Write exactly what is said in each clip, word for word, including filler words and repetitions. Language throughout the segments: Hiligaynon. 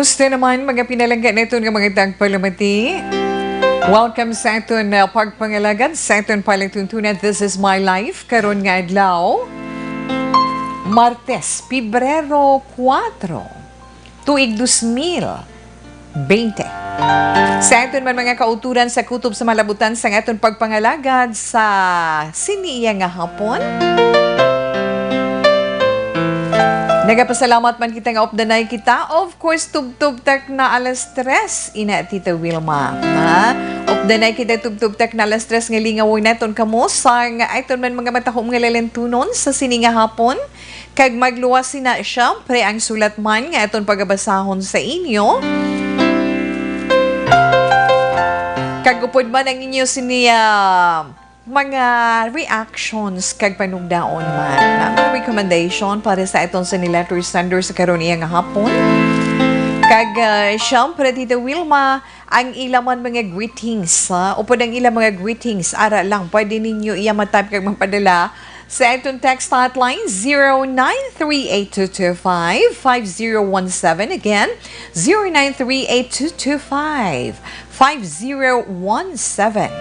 Gusto naman, mga pinalangga naton nga mga tagpalamati. Welcome sa aton, uh, pagpangalagad sa aton palatuntunan. This is My Life. Karon nga adlaw, Martes, Pebrero kuwatro, tuig dos mil bente. Sa aton man mga kauturan sa kutob sa malabutan sang aton pagpangalagad sa sini iya nga hapon. Nagapasalamat man kita nga updanay kita. Of course, tubtob tak na alas tres, ina Tita Wilma. Ha? Updanay kita tubtob tak na alas tres nga lingawon naton kamo sang aton man mga matahom nga lalentunon sa sini nga hapon. Kag magluwas sina, siyempre, ang sulat man nga aton pagabasahon sa inyo. Kag upod man ang inyo sini, ah, mga reactions kag panugdaon man. Na mga recommendation para sa aton sini letter sender sa karon iya nga hapon. Kag, ah, siyempre, Tita Wilma, ang ila man mga greetings, ha? Upod ang ila mga greetings, ara lang, pwede ninyo iya ma-type kag magpadala sa aton text hotline, zero nine three eight two two five five zero one seven. Again, zero nine three eight two two five five zero one seven.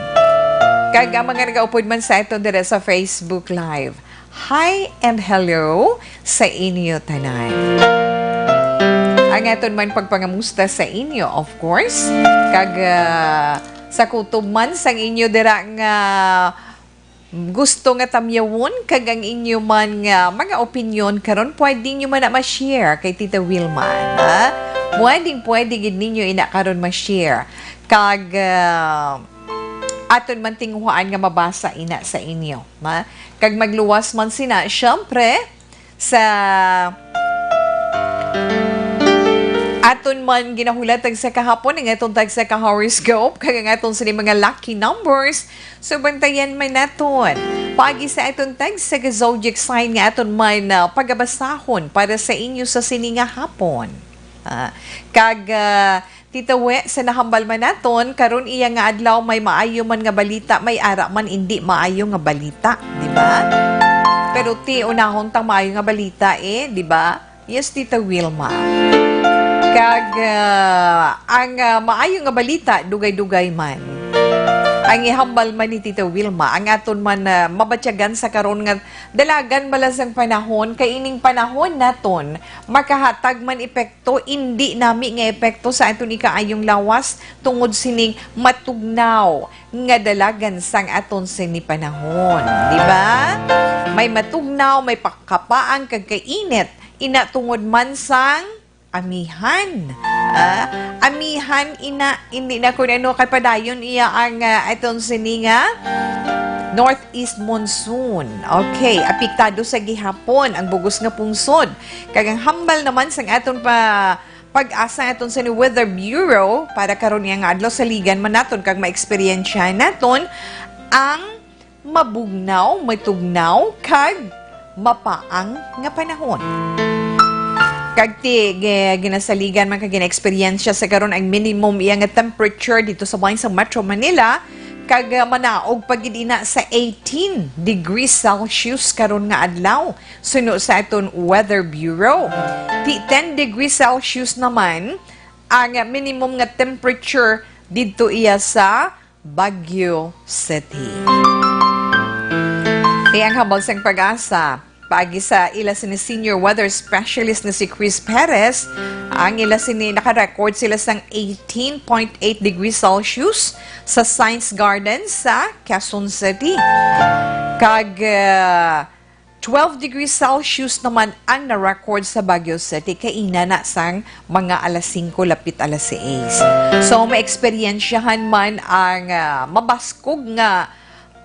Kag ang mga nagaupod man sa aton diri sa Facebook Live, hi and hello sa inyo tanan. Ang aton man pagpangamusta sa inyo, of course, kag, ah, sa kutob man sang inyo dira nga gusto nga tamyawon, kag ang inyo man nga mga opinyon karon, pwede nyo man na ma-share kay Tita Wilma, ha? Pwedeng, pwede gid ninyo ina karon ma-share. Kag, ah, aton man tinguhaan nga mabasa ina sa inyo, ha? Kag magluwas man sina, syempre, sa aton man ginahulat tagsa kahapon, ang aton tagsa ka horoscope, kag ang aton sini mga lucky numbers. So, bantayan man naton. Paagi sa aton tagsa ka zodiac sign nga aton man, ah, pagabasahon para sa inyo sa sini nga hapon. Ah, kag, ah, Tita We, sa nahambal man naton, karon iya nga adlaw may maayo man nga balita, may ara man indi maayo nga balita, di ba? Pero ti, unahon tang maayo nga balita, eh, di ba? Yes, Tita Wilma. Kag, ah, ang, ah, maayo nga balita, dugay-dugay man. Ang ihambal man ni Tita Wilma, ang aton man, ah, mabatyagan sa karon nga dalagan bala sang panahon, kay ining panahon naton makahatag man epekto, indi nami nga epekto sa aton ikaayong lawas tungod sining matugnaw nga dalagan sang aton sini panahon, di ba? May matugnaw, may pakapaang kag kainit, ina tungod man sang amihan. Ah, amihan ina, hindi na kun ano kay padayon iya ang, ah, aton sini nga northeast monsoon. Okay, apektado sa gihapon ang bug-os nga pungsod. Kag ang hambal naman sang aton pa pag-asa aton sa Weather Bureau para karon nga adlaw, saligan man naton kag maeksperiensyahan naton ang mabugnaw, matugnaw, kag mapaang nga panahon. Kag ti, gi-, ginasaligan man kag ginaeksperyensya sa karon ang minimum iya nga temperature dito sa bahin sa Metro Manila, kag, ah, manaog pa gid ina sa eighteen degrees Celsius karon nga adlaw. Suno sa aton Weather Bureau, ti ten degrees Celsius naman ang minimum nga temperature didto iya sa Baguio City. Ti ang hambal sang pag-asa, paagi sa ila sini senior weather specialist nga si Chris Perez, ang ila sini naka-record sila sang eighteen point eight degrees Celsius sa Science Garden sa Quezon City. Kag, ah, twelve degrees Celsius naman ang na-record sa Baguio City kaina na sang mga alas singko lapit alas sais. So, maeksperiensyahan man ang, ah, mabaskog nga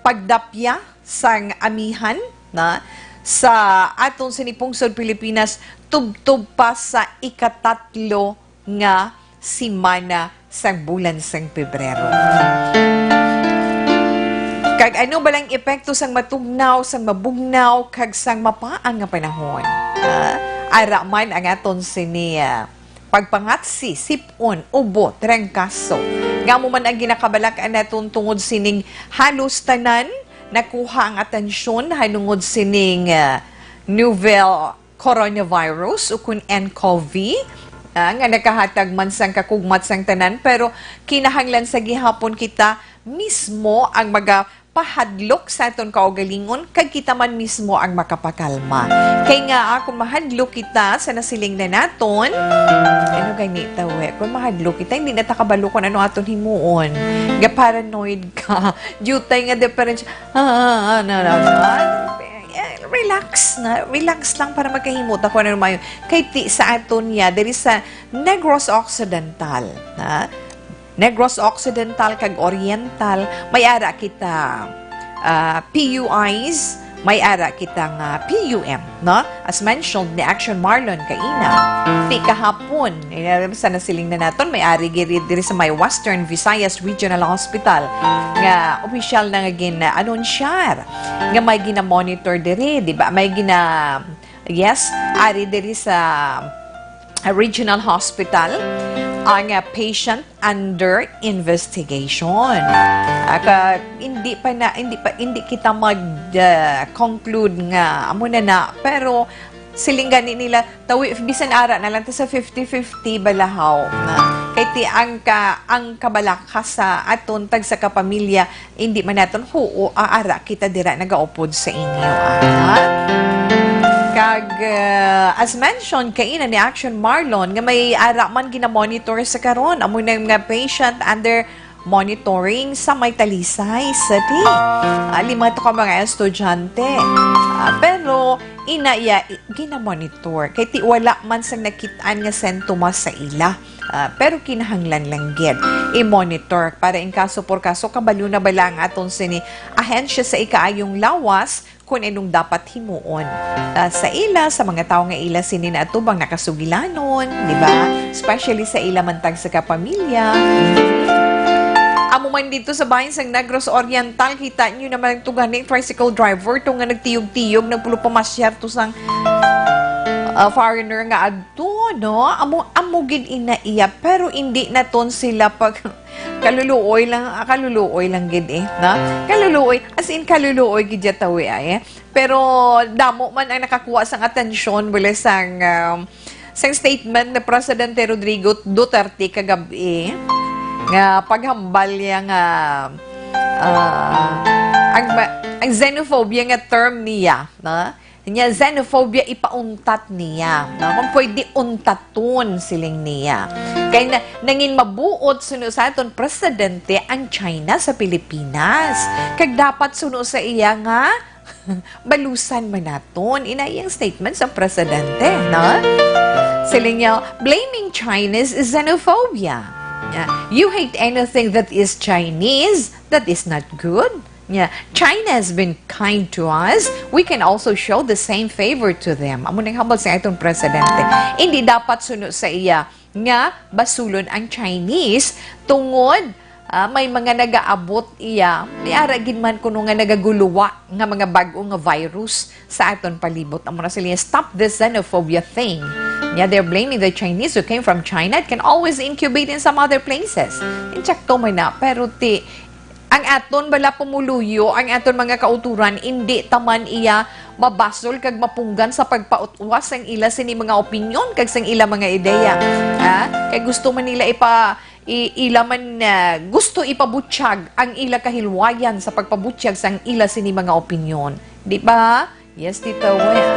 pagdapya sang amihan na sa aton sini pungsod Pilipinas, tubtob pa sa ikatatlo nga semana sang bulan sang Pebrero. Kag ano ba lang epekto sang matugnaw, sang mabugnaw, kag sang mapaang nga panahon? Ha? Ara man ang aton sini, ah, pagpangatsi, sip-on, ubo, trangkaso. Nga mo man ang ginakabalak-an naton tungod sining halos tanan nakuha ang atensyon hanungod sining, ah, novel coronavirus ukon nCoV. ah, nga nakahatag man sang kakugmat sang tanan, pero kinahanglan sa gihapon kita mismo ang magapahadlok sa aton kaugalingon, kag kita man mismo ang makapakalma. Kay nga, ah, kung mahadlok kita sa nasiling na naton, ano gani, tawe, kung mahadlok kita, hindi na ta kabalo kung ano aton himuon. Ga-paranoid ka. Diutay nga difference. Ah, ah, ah, na, na, na. Eh, relax na. Relax lang para magkahimo ta kung ano mayo. Kay ti, sa aton niya, diri sa Negros Occidental, ha? Negros Occidental kag Oriental, may ara kita, ah, P U Is, may ara kita nga P U M, no? As mentioned ni Action Marlon kaina. Ti kahapon, eh, sa nasiling na naton, may ari giri diri sa may Western Visayas Regional Hospital nga opisyal na nga gin-anunsyar nga may gina-monitor diri, di ba? May gina-, yes, ari diri sa, ah, Regional Hospital ang, ah, patient under investigation. Aka, hindi pa na, hindi pa, hindi kita mag, ah, conclude nga amo na na, pero siling gani nila, tawi, bisan ara na lang ta sa fifty fifty balahaw na. Kay ti ang ka, ang kabalaka sa aton tagsa ka pamilya, hindi man naton huo, aara kita dira nagaupod sa inyo, ana. Kag, ah, as mentioned kaina ni Action Marlon, nga may ara man ginamonitor sa karon, amo na nga patient under monitoring sa may Talisay City. Ah, lima to ka mga estudyante. Ah, pero ina iya i-, ginamonitor kay ti wala man sang nakit-an nga sintomas sa ila. Ah, pero kinahanglan lang gid i-monitor para in kaso por kaso kabalo na bala ang aton sini ahensya sa ikaayong lawas kung anong dapat himuon, ah, sa ila, sa mga tawo nga ila sini naatubang nakasugilanon, di ba? Especially sa ila man tagsa ka pamilya. Amo man dito sa bahin sang Negros Oriental, kita niyo naman ang tuganing tricycle driver to nga nagtiyog-tiyog, nagpulupamasyar to sang, ah, foreigner nga adto, no? Amo, amo gid ina iya, pero hindi naton sila pag, kaluluoy lang, ah, kaluluoy lang gid eh, no? Kaluluoy, as in, kaluluoy gid ya tawi ay. Pero damo man ang nakakuha sang atensyon, bale, sang, um, sang statement ni Presidente Rodrigo Duterte kagab-i, nga paghambal niya nga, ah, ang ma-, ang xenophobia nga term niya, no? Niya, xenophobia ipauntat niya, no? Kung pwede untaton, siling niya. Kay na, nangin mabuot suno sa aton presidente ang China sa Pilipinas. Kag dapat suno sa iya nga balusan man naton. Ina iyang statement sa presidente, no? Siling niya, "Blaming Chinese is xenophobia. Yeah. You hate anything that is Chinese, that is not good." Yeah. "China has been kind to us. We can also show the same favor to them." Amo nang hambal sa atong presidente. Hindi dapat suno sa iya nga basulon ang Chinese tungod, ah, may mga nagaabot iya. May ara gid man kuno nga nagaguluwa nga mga bag-o nga virus sa aton palibot. Amo na sila, "Stop this xenophobia thing." Yeah, they're blaming the Chinese who came from China. It can always incubate in some other places. Insakto man na, pero ti, ang aton bala pumuluyo, ang aton mga kauturan, indi taman iya mabasol kag mapunggan sa pagpautwas sang ila sini mga opinyon kag sang ila mga ideya. Ha? Kay gusto man nila ipa-, i-, ila man, ah, gusto ipabutyag ang ila kahilwayan sa pagpabutyag sang ila sini mga opinyon. Di ba? Yes, Tita Wen.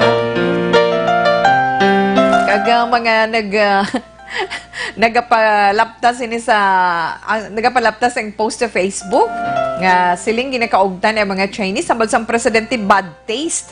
Kag, ah, mga nag-, ah, nagapalapta sini sa, ah, nagapalapta sa post sa Facebook nga siling ginakaugtan ang mga Chinese, hambal sang presidente, bad taste.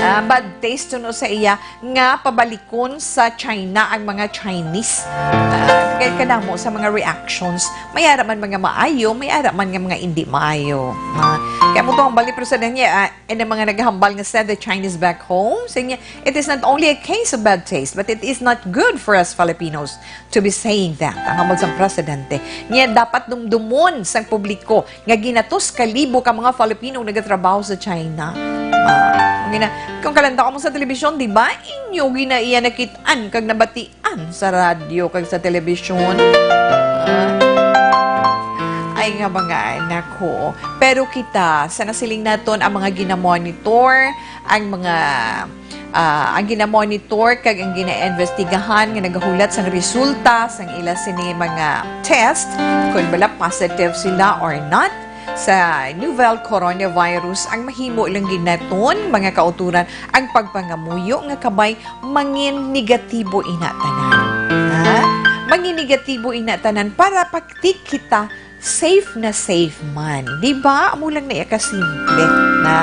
Ah, bad taste suno sa iya nga pabalikon sa China ang mga Chinese. Ah, kay kadamo sa mga reactions, may ara man mga maayo, may ara man nga mga indi maayo. Ah, kaya mo to ang bali, presidente, ah, And ang mga naghambal nga send the Chinese back home, sa inyo, it is not only a case of bad taste, but it is not good for us Filipinos to be saying that. Ang hambal sang presidente. Niya dapat dumdumon sang publiko nga ginatos ka libo ka mga Filipino nagatrabaho sa China. Ah, ang gina-, kung kalantaw mo sa telebisyon, di ba? Inyo ginaiya nakit-an kag nabati an sa radyo kag sa telebisyon. Ah. Ay nga mga anak ko. Pero kita, sa nasiling naton ang mga ginamonitor, ang mga, Ah, ang ginamonitor kag ang ginaimbestigahan nga nagahulat sang resulta sang ila sini mga test, kung bala positive sila or not sa novel coronavirus, ang mahimo lang gid naton, mga kauturan, ang pagpangamuyo nga kabay mangin negatibo ina tanan. Ha? Mangin negatibo ina tanan para paktik kita safe na safe man. Di ba? Amo lang na iya kasimple na.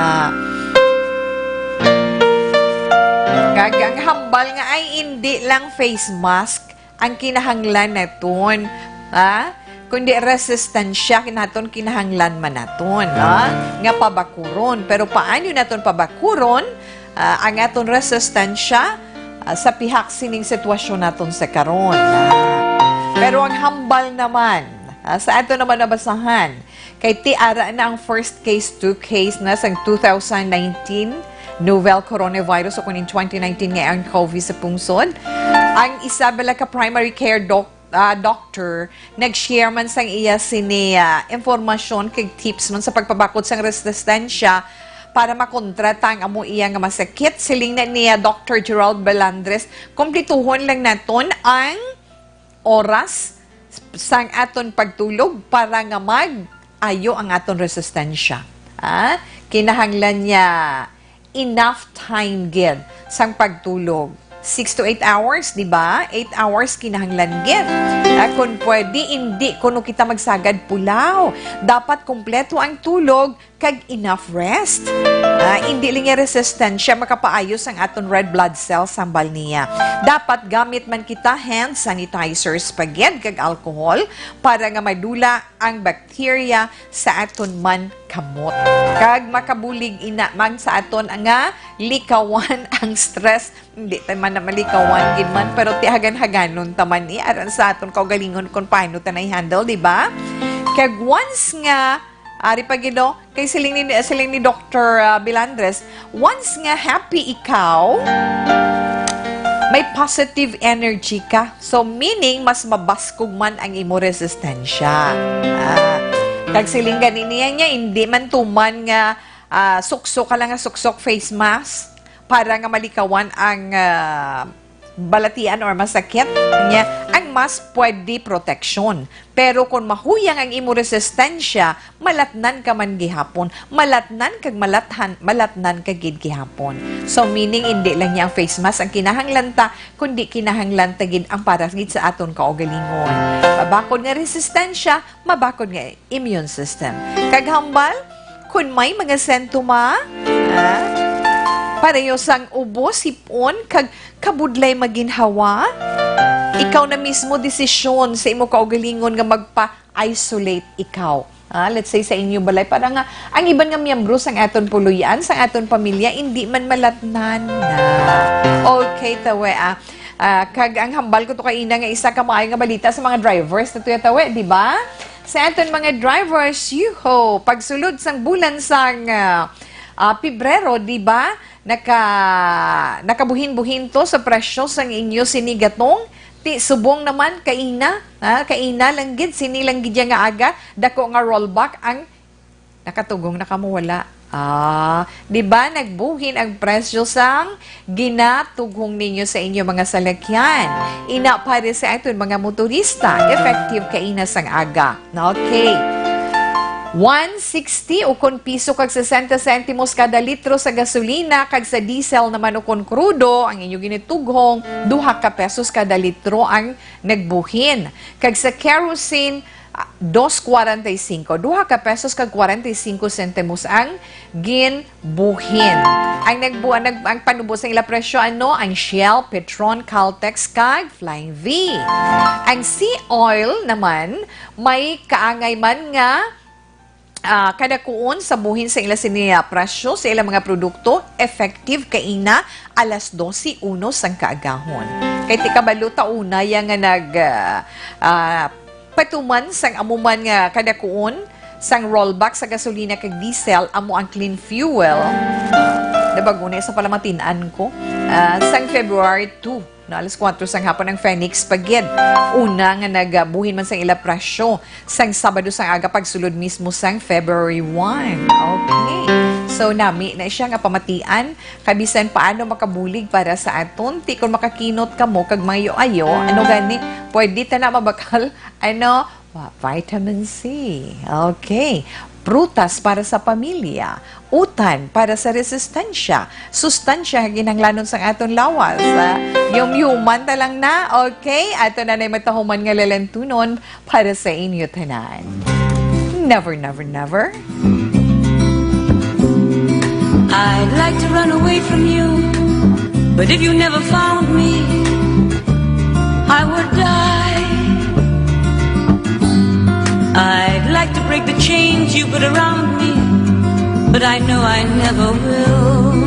Kag ang hambal nga ay hindi lang face mask ang kinahanglan naton, ha? Kundi resistensya naton kinahanglan man naton, ha? Nga pabakuron. Pero paano naton pabakuron, ah, ang aton resistensya, ah, sa pihak sining sitwasyon naton sa karon, ha? Pero ang hambal naman, ah, sa aton naman nabasahan, kay ti ara na ang first case, two case na sang two thousand nineteen novel coronavirus o kuning twenty nineteen nga ang COVID sa pungsod. Ang isa bala ka primary care doc-, ah, doctor nag-share man sang iya sini, ah, impormasyon kag tips man sa pagpabakod sang resistensya para makontra ta ang amo iya nga masakit. Siling na niya Doctor Gerald Belandres, kumplituhon lang naton ang oras sang aton pagtulog para nga mag-ayo ang aton resistensya. Ah, kinahanglan niya enough time gid sang pagtulog. Six to eight hours, di ba? Eight hours kinahanglan gid. Ah, kung pwede, hindi kuno kita magsagad pulaw. Dapat kompleto ang tulog kag enough rest. Ah, hindi lang niya resistensya makapaayo sang aton red blood cells, hambal niya. Dapat gamit man kita hand sanitizers pa gid kag alcohol para nga madula ang bacteria sa aton man kamot. Kag makabulig ina man sa aton nga likawan ang stress. Hindi ta man na malikawan gid man, pero ti hagan-haganon ta man ni aran sa aton kaugalingon kung paano ta na i-handle, di ba? Kag once nga ari pa gid, no? Kay siling ni, siling ni Doctor, ah, Bilandres, once nga happy ikaw, may positive energy ka. So, meaning, mas mabaskog man ang imo resistensya. Ah, kag siling gani niya niya, hindi man tuman nga, ah, suksok ka lang nga suksok face mask para nga malikawan ang, ah, balatian or masakit niya. Ang mask pwede proteksyon. Pero kung mahuyang ang imo resistensya, malatnan ka man gihapon. Malatnan kag malathan, malatnan ka gid gihapon. So, meaning, hindi lang niya ang face mask ang kinahanglan ta, kundi kinahanglan ta gid ang para gid sa aton kaugalingon. Mabakod nga resistensya, mabakod nga immune system. Kag hambal, kung may mga sentoma, ah, pareho sang ubo, sipon, kag kabudlay maginhawa, ikaw na mismo desisyon sa imo kaugalingon nga magpa-isolate ikaw. Ah, let's say sa inyo balay, para nga ang iban nga miyembro sang aton puloy-an, sang aton pamilya, hindi man malatnan na. Okay, tawe, ah. Ah, kag ang hambal ko to kaina nga isa ka maayo nga balita sa mga drivers na tuya tawe, di ba? Sa aton mga drivers, yuho, pagsulod sang bulan sang, ah, ah, Pebrero, di ba? Naka, nakabuhin-buhin to sa presyo sang inyo sini gatong. Ti subong naman kaina, ha? Kaina lang gid, sini lang gid ya nga aga, dako nga rollback ang nakatugong na kamo, wala. Ah, di ba nagbuhin ang presyo sang ginatughong ninyo sa inyo mga salakyan? Ina pa rin sa aton mga motorista, effective kaina sang aga. Okay. One sixty ukon piso kag sesenta sentimos kada litro sa gasolina kag sa diesel naman ukon krudo ang inyo ginitughong, duha ka pesos kada litro ang nagbuhin. Kag sa kerosene, ah, dos cuarenta y cinco, duha ka pesos kag cuarenta y cinco sentimos ang ginbuhin. Ang nagbu-, ang nag-, ang panubo sa ila presyo, ano, ang Shell, Petron, Caltex, kag Flying V. Ang Sea Oil naman, may kaangay man nga, ah, kadakuon sa buhin sa ila sini, ah, presyo sa ila mga produkto, effective kaina alas dose uno sang kaagahon. Kay ti kabalo ta una ya nga nag, ah, ah, patuman sang amo man nga kadakuon sang rollback sa gasolina kag diesel, amo ang clean fuel. Nabag-o na sa palamatin-an ko. Ah, sang February two, na alas kuwatro sang hapon ang Phoenix pa gid. Una nga nagabuhin man sang ila presyo sang Sabado sang aga pagsulod mismo sang February one. Okay. So, nami na siya nga pamatian, kay bisan paano makabulig para sa aton. Ti kon makakinot kamo kag maayo-ayo, ano gani, pwede ta na mabakal, ano, wa-, vitamin C. Okay. Prutas para sa pamilya. Utan para sa resistensya. Sustansya nga kinahanglanon sang aton lawas. Ah, yum-yuman ta lang na. Okay? Ato na nay matahuman nga lalantunon para sa inyo tanan. Never, never, never. I'd like to run away from you, but if you never found me, I would die. I'd like to break the chains you put around me, but I know I never will.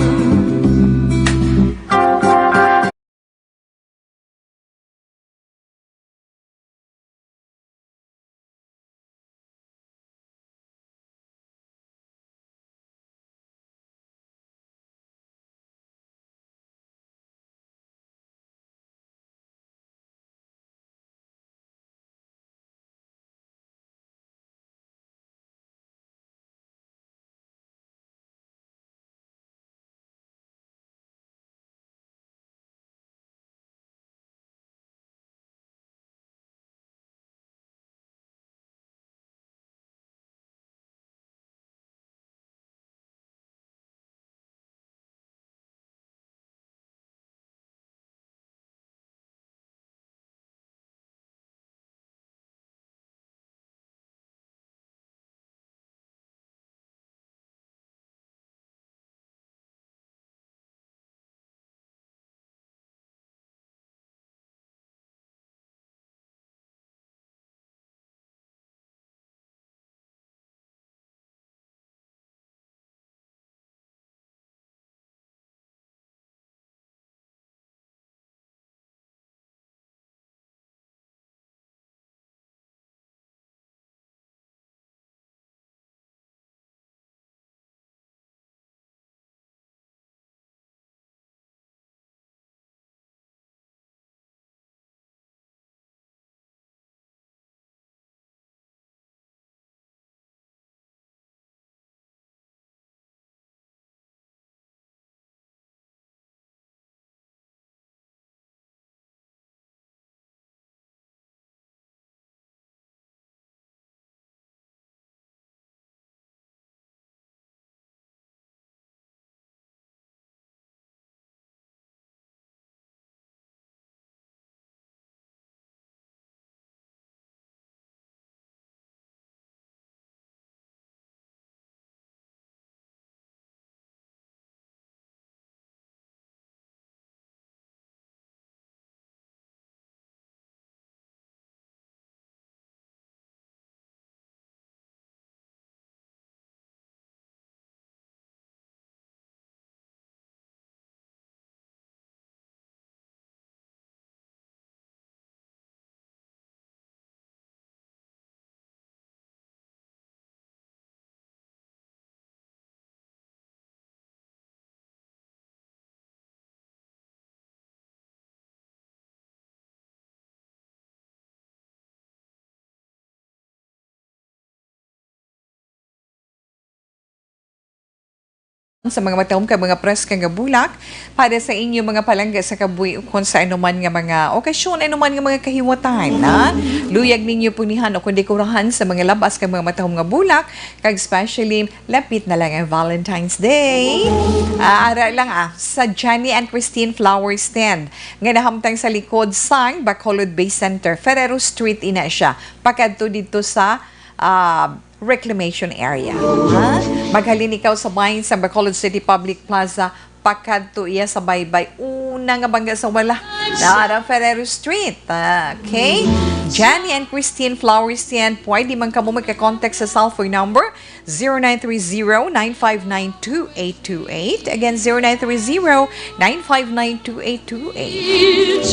Sa mga matahom kag mga preska nga bulak para sa inyo mga palangga sa kabuhi ukon sa anuman nga mga okasyon, anuman nga mga kahiwatan, ha? Luyag ninyo punihan o kon dekorahan sa mga lab-as kag mga matahom nga bulak, kag especially lapit na lang ang Valentine's Day. Ah, ara lang, ah, sa Johnny and Christine Flower Stand nga nahamtang sa likod sang Bacolod Bay Center, Ferrero Street ina siya, pakadto didto sa, ah, reclamation area. Ha? Maghalin ikaw sa bahin sa Bacolod City Public Plaza, pakadto iya sa baybay, una nga bangga sa wala. Naa ra Ferrero Street. Ah, okay? Johnny and Christine Flower Stand, pwede man kamo magka-contact sa cellphone number zero nine three zero, nine five nine, two eight two eight. Again, zero nine three zero, nine five nine, two eight two eight.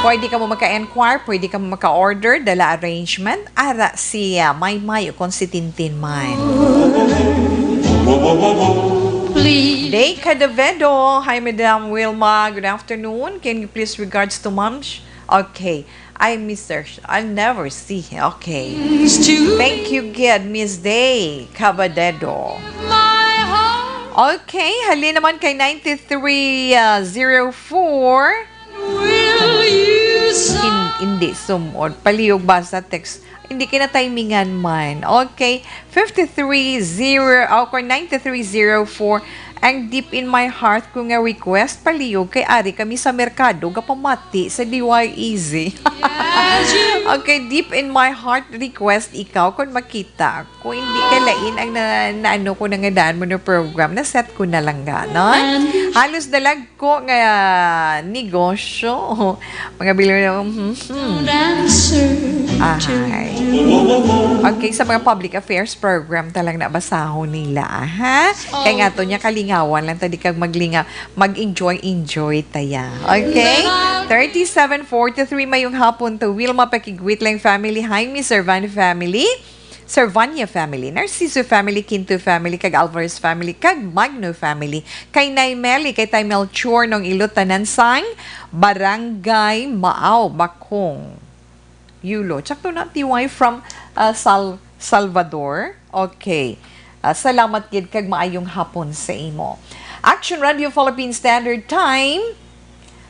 Pwede kamo maka-enquire, pwede kamo maka-order, dala arrangement, ara si, ah, Maymay o kon si Tintin man. Day Cadavedo. Hi, Madam Wilma. Good afternoon. Can you please regards to Ma'am Sh-, okay. I miss her. I never see her. Okay. Thank you, good Miss Day Cadavedo. Okay, halin naman kay ninety-three zero four. Will you In- hindi, sumod. Palihog ba sa text? Hindi kinatimingan man. Okay, fifty-three zero, o kung ninety-three zero four, ang deep in my heart ko nga request, palihog kay ari kami sa merkado, gapamati sa D Y E Z. Okay, deep in my heart request ikaw, kung makita ko, hindi ka lain ang na, na ano ko na nga daan mo na program, na set ko na lang ganon. Halos dalag ko nga negosyo. Mga bilog na, hmm, hmm. Ahay. Okay, sa mga public affairs program talang nabasahon nila, ha? Kay nga to niya, kalingawan lang ta, di kag maglinga, mag-enjoy-enjoy taya. Okay? Thirty-seven forty-three, mayong hapon to Wilma Pakigwit lang family. Hi, Miss Servan family. Servania family, Narciso family, Quinto family, kag Alvarez family, kag Magno family. Kay Nay Meli, kay Tay Melchor, nong ilot tanan sang Barangay Maaw, Bakong, Yulo. Tsakto na, T Y from, ah, Sal-, Salvador. Okay. Ah, salamat gid kag maayong hapon sa imo. Action Radio Philippine Standard Time.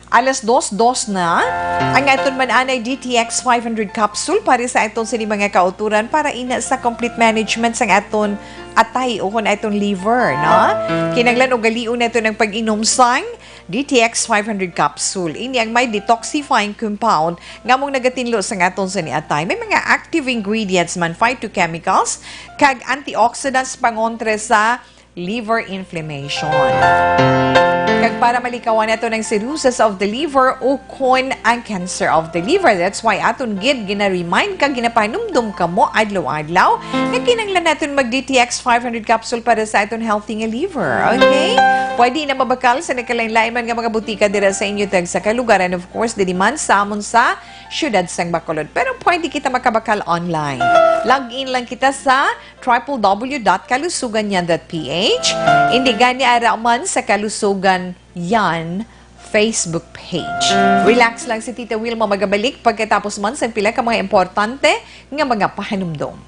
Alas dos, dos na. Ang aton man anay D T X five hundred capsule para sa aton sini mga kauturan para ina sa complete management sang aton atay o kon aton liver, no? Kinahanglan ugalion naton ang pag-inom sang D T X five hundred capsule. Ini ang may detoxifying compound nga mong nagatinlo sang aton sini atay. May mga active ingredients man, phytochemicals, kag antioxidants pangontra sa liver inflammation. Kag para malikawan nato ng cirrhosis of the liver o kon ang cancer of the liver. That's why aton gid gina-remind kag ginapanumdum kamo adlaw-adlaw nga kinahanglan naton mag D T X five hundred capsule para sa aton healthy nga liver. Okay? Pwede na mabakal sa nagkalain-lain man nga mga butika dira sa inyo tag sa kalugar. And of course, diri man sa amon sa siyudad sang Bacolod. Pero pwede kita makabakal online. Log in lang kita sa triple W dot kalusugan yan dot P H. Hindi gani ara man sa Kalusugan Yan Facebook page. Relax lang si Tita Wilma, magabalik pagkatapos man sa pila ka mga importante nga mga pahanumdom.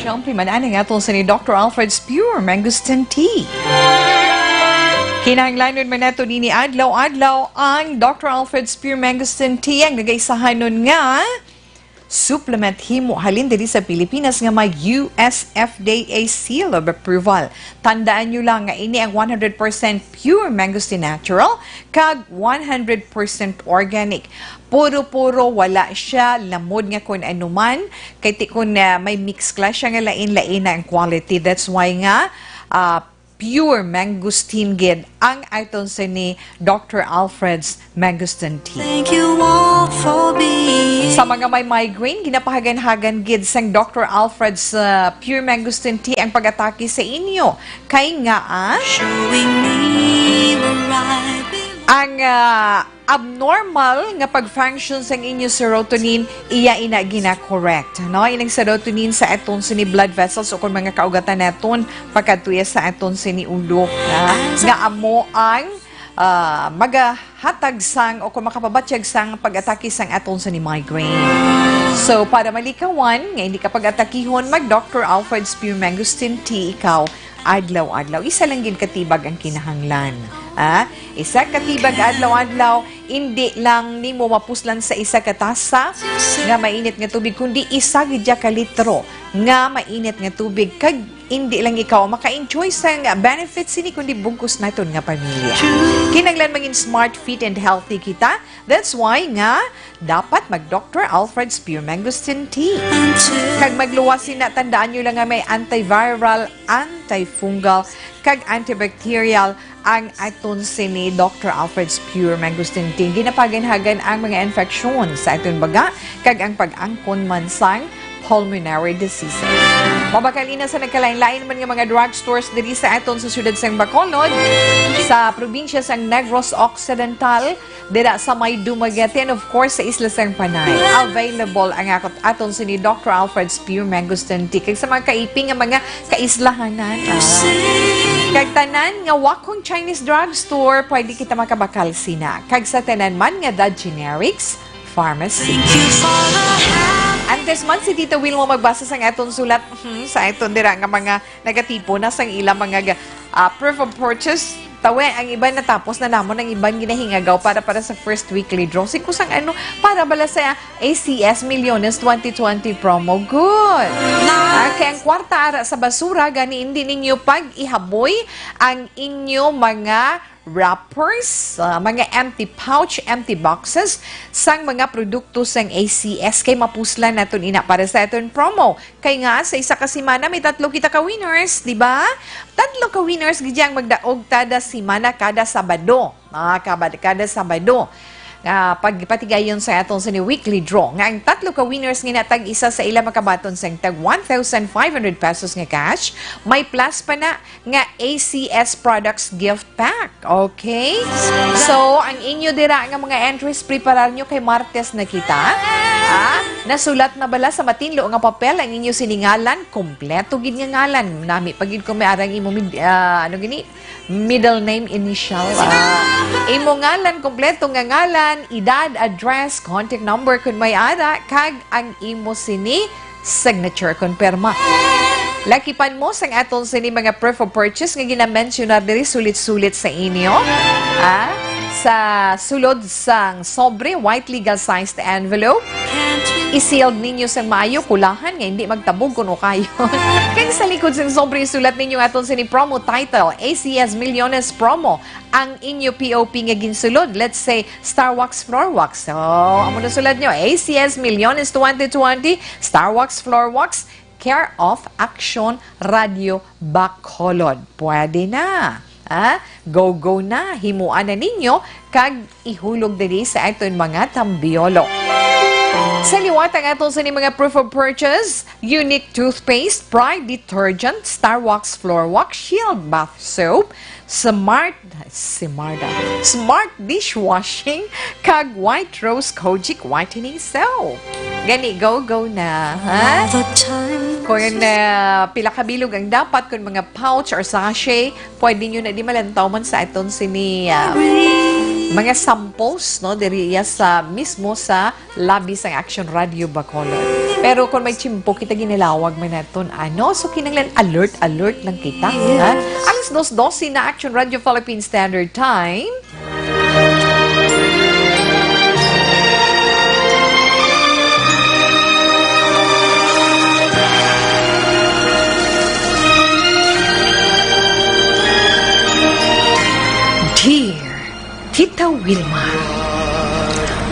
Siyempre, man-anang aton sa ni Doctor Alfred's Pure Mangosteen Tea. Kinahanglanon man nato nini adlaw-adlaw ang Doctor Alfred's Pure Mangosteen Tea, ang nagaisahanon nga supplement himo halin diri sa Pilipinas nga may U S F D A seal of approval. Tandaan nyo lang nga ini ang one hundred percent pure mangosteen natural kag one hundred percent organic. Puro-puro, wala siya lamod nga kun ano man. Kay ti kun, ah, may mix class siya nga lain-lain na ang quality. That's why nga, ah, pure mangosteen gid ang aton sa ni Doctor Alfred's Mangosteen Tea. Thank you all for being Sa mga may migraine, ginapahagan-hagan gid sang Doctor Alfred's, ah, Pure Mangosteen Tea ang pag-atake sa inyo. Kay nga, ah, Showing me where I belong. Ang, ah, abnormal nga pag-function sang inyo serotonin, iya ina gina-correct, no? Ining serotonin sa aton sini blood vessels o kung mga kaugatan naton, pagkadto iya sa aton sini ulo, ha? Nga amo ang, ah, magahatag sang o kung makapabatyag sang pag-atake sang aton sini migraine. So, para malikawan nga hindi ka pag-atakihon, mag Doctor Alfred's Pure Mangosteen Tea ikaw adlaw-adlaw. Isa lang gid ka tibag ang kinahanglan. Ah, isa ka tibag adlaw-adlaw, hindi lang nimo mapuslan sa isa ka tasa nga mainit nga tubig, kundi isa gid ka litro nga mainit nga tubig. Kag hindi lang ikaw ang maka-enjoy sa nga benefits sini, kundi bugkos naton nga pamilya. Kinahanglan mangin smart, fit, and healthy kita. That's why nga dapat mag Doctor Alfred's Pure Mangosteen Tea. Kag magluwas sina, tandaan nyo lang nga may antiviral, antifungal, kag antibacterial ang aton sini Doctor Alfred's Pure Mangosteen Tea. Ginapaginhagan ang mga infeksyon sa aton baga kag ang pag-angkon man sang pulmonary diseases. Mabakal ina sa nagkalain-lain man nga mga drugstores diri sa aton sa siyudad sang Bacolod, sa probinsya sang Negros Occidental, dira sa may Dumaguete, and of course, sa isla sang Panay. Available ang akot-, aton sini Doctor Alfred's Pure Mangosteen Tea. Kag sa mga kaiping nga mga kaislahanan, ah. Kag tanan nga Wakwang Chinese Drugstore, pwede kita makabakal sina. Kag sa tanan man nga The Generics Pharmacy. Antes man si Tita Wilma magbasa sang aton sulat, hmm, sa aton dira nga mga nagatipon na sang ilang mga ga-, ah, proof of purchase. Tawe, ang iban natapos na namon, ang iban ginahingagaw para, para sa first weekly draw. Si kusang ano, para bala sa A C S Millones twenty twenty promo. Good! Ah, kay ang kwarta ara sa basura, gani hindi ninyo pag-ihaboy ang inyo mga wrappers, ah, mga empty pouch, empty boxes sang mga produkto sang A C S, kay mapuslan naton ina para sa aton promo. Kay nga, sa isa ka semana, may tatlo kita ka winners, di ba? Tatlo ka winners gid ang magdaog kada semana, kada Sabado. Mga kabad-, kada Sabado. Nga pagpatigayon sa aton sa ni weekly draw. Nga ang tatlo ka winners nga natag isa sa ila makabaton sang tag one thousand five hundred pesos nga cash, may plus pa na nga A C S Products Gift Pack. Okay? So, ang inyo dira nga mga entries, preparar nyo kay Martes na kita. Ah, nasulat na bala sa matinlo nga papel ang inyo siningalan? Kompleto gid nga ngalan. Nami pa gid kung may arang imo mid-, ah, ano gini? Middle name, initial. Ah, imo ngalan, kompleto nga ngalan, edad, address, contact number kung may ara, kag ang imo sini signature kon pirma. Lakipan mo sang aton sini mga proof of purchase nga ginamensyonar diri sulit-sulit sa inyo. Ah, sa sulod sang sobre, white legal sized envelope. I-sealed ninyo sang maayo, kulahan nga hindi magtabog kuno kayo. Kag sa likod sang sobre, isulat ninyo aton sini promo title, A C S Millones Promo, ang inyo P O P nga ginsulod. Let's say, Star Wax Floor Wax. So, amo na sulad nyo, A C S Millones twenty twenty, Star Wax Floor Wax, care of Action Radio Bacolod. Pwede na. Ha? Go, go na. Himuan na ninyo kag ihulog diri sa aton mga tambiyolo. Sa liwat ang aton sa ni mga proof of purchase, Unique Toothpaste, Pride Detergent, Star Wax Floor Wax, Shield Bath Soap, Smart, Simarda, Smart Dishwashing, kag White Rose Kojic Whitening Soap. Gani, go, go na, ha? Kung, ah, pila ka bilog ang dapat, kung mga pouch or sachet, pwede nyo na di malantaw man sa aton sini, ah, mga samples, no, diri iya sa mismo sa labi sang Action Radio Bacolod. Pero kung may tiyempo, kita ginilawag man naton, ano? So, kinahanglan alert, alert lang kita, ha? Alas dos doce na, Action Radio Philippine Standard Time. Dear Tita Wilma,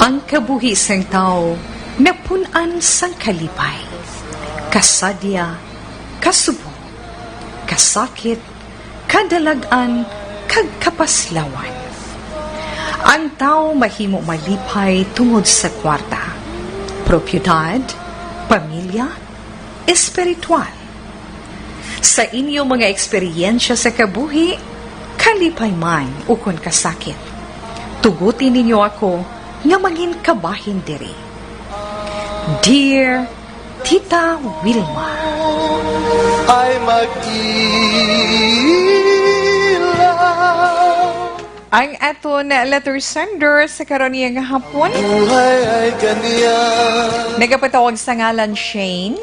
ang kabuhi sang tawo napun-an sang kalipay, kasadya, kasubong, kasakit, kadalag-an, kag kapaslawan. Ang tawo mahimo malipay tungod sa kwarta, propiedad, pamilya, espiritual. Sa inyo mga eksperyensya sa kabuhi, kalipay man ukon kasakit, tuguti ninyo ako nga mangin kabahin diri. Dear Tita Wilma. Ay magkilaw. Ang aton letter sender sa karon niya nga hapon. Buhay ay ganyan. Nagapatawag sa ngalan Shane.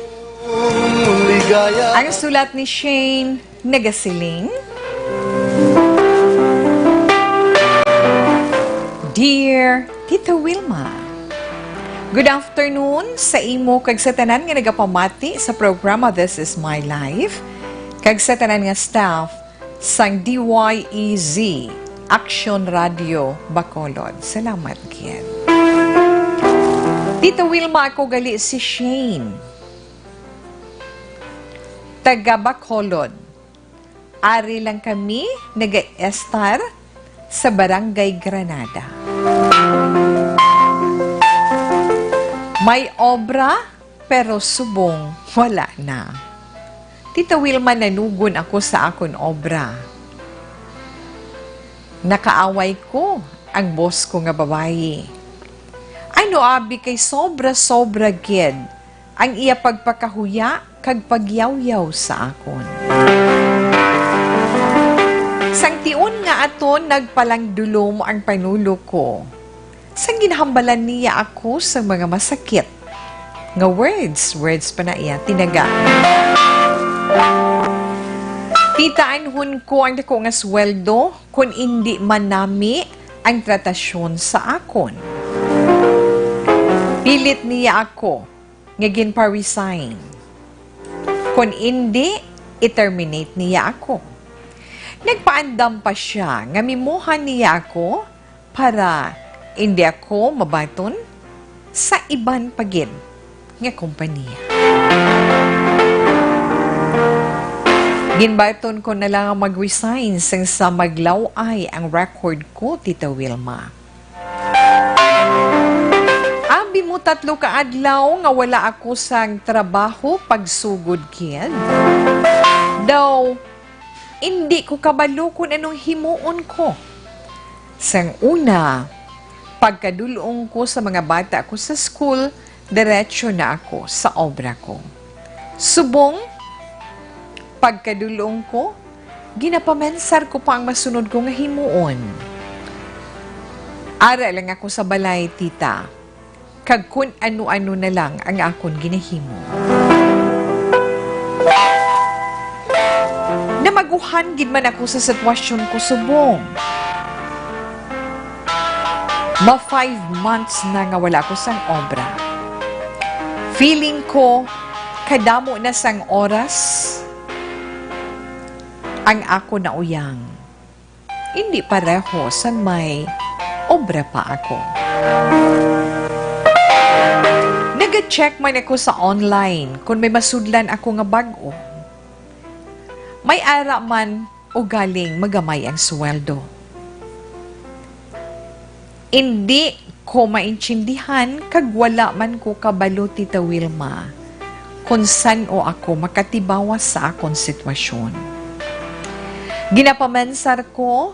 Ligaya. Ang sulat ni Shane, nagasiling, Dear Tita Wilma, good afternoon sa imo kag sa tanan nga nagapamati sa programa This Is My Life, kag sa tanan nga staff sang D Y E Z, Action Radio Bacolod. Salamat gid. Tita Wilma, ako gali si Shane. Taga Bacolod. Ari lang kami nagaestar sa Barangay Granada. May obra, pero subong wala na. Tita Wilma, nanugon ako sa akon obra. Nakaaway ko ang boss ko nga babayi. Ano abi, kay sobra-sobra gid ang iya pagpakahuya kag pagyawyaw sa akon. Sang tion nga aton nagpalangdulom ang panulo ko, sang ginhambalan niya ako sang mga masakit nga words, words pa na iya tinaga. Tita, anhon ko ang dako nga sweldo kon indi man nami ang tratasyon sa akon. Pilit niya ako nga ginpa-resign. Kon indi, i-terminate niya ako. Nagpaandam pa sia nga mimuhan niya ako para indi ako mabaton sa iban pa gid nga kompanya. Ginbaton ko na lang ang mag-resign sang sa maglaw-ay ang record ko, Tita Wilma. Abi mo tatlo ka adlaw nga wala ako sang trabaho, pagsugod gid. Daw, indi ko kabalo kon anong himuon ko. Sang una, pagkadul-ong ko sa mga bata ko sa school, diretso na ako sa obra ko. Subong, pagkadul-ong ko, ginapamensar ko pa ang masunod ko nga himuon. Ara lang ako sa balay, tita, kag kun ano-ano na lang ang akon ginahimo. Namaguhan gid man ako sa sitwasyon ko subong. Ma five months na nga wala ko sang obra. Feeling ko, kadamo na sang oras ang ako nauyang. Indi pareho sang may obra pa ako. Naga-check man ako sa online kon may masudlan ako nga bag-o. May ara man ugaling magamay ang sweldo. Indi ko maintindihan kag wala man ko kabalo, Tita Wilma, kon san-o ako makatibawas sa akon sitwasyon. Ginapamensar ko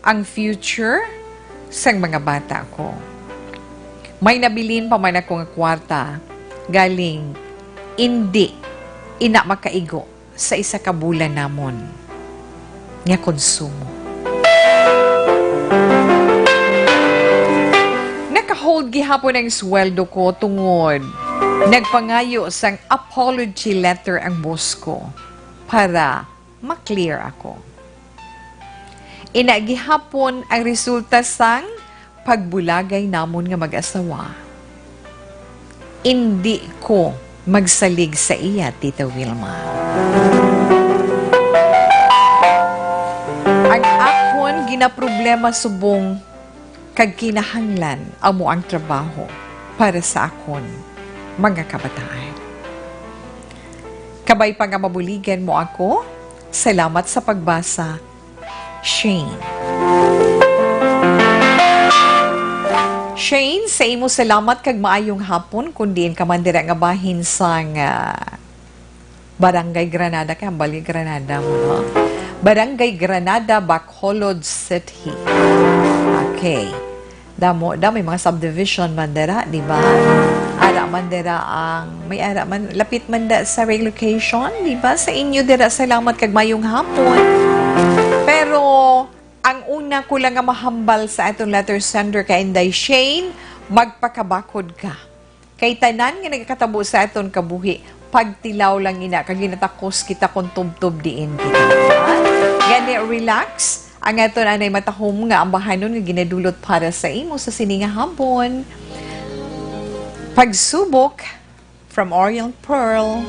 ang future sang mga bata ko. May nabilin pa man ako nga kwarta, galing indi ina makaigo sa isa ka bulan namon nga konsumo. Hold gihapon ang sweldo ko tungod nagpangayo sang apology letter ang boss ko para ma-clear ako. Ina gihapon ang resulta sang pagbulagay namon nga mag-asawa. Indi ko magsalig sa iya, Tita Wilma. Ang akon ginaproblema subong kag kinahanglan amo ang trabaho para sa akon mga kabataan. Kabay pa nga mabuligan mo ako, salamat sa pagbasa, Shane. Shane, sa imo salamat kag maayong hapon, kun diin ka man dira nga bahin sang, ah, Barangay Granada, kay hambal kay Granada mo, no? Barangay Granada, Bacolod City. Okay. Damo, damo may mga subdivision man dira, di ba? Ara man dira ang, may ara man, lapit man da sa relocation, di ba? Sa inyo dira, salamat kag mayong hapon. Pero, ang una ko lang nga mahambal sa aton letter sender kay Inday Shane, magpakabakod ka. Kay tanan nga nagakatabo sa aton kabuhi, pagtilaw lang ina, kag ginatakos kita kon tubtob diin kita. Gani, relax. Ang aton anay matahom nga ambahanon nga ginadulot para sa imo sa sini nga hapon. Pagsubok from Orient Pearl.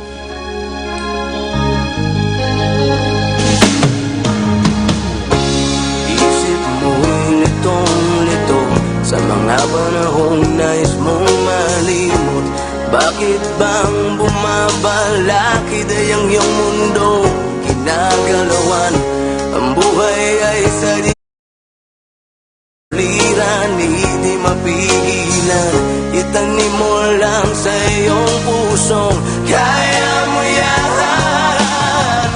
Isip mo'y litong-lito sa mga panahong nais mong malimot. Bakit bang bumabalik ang iyong mundo? Ginagalawan ang buhay ay sa di-, liran, hindi mapigilan. Itanim mo lang sa iyong pusong kaya mo yan.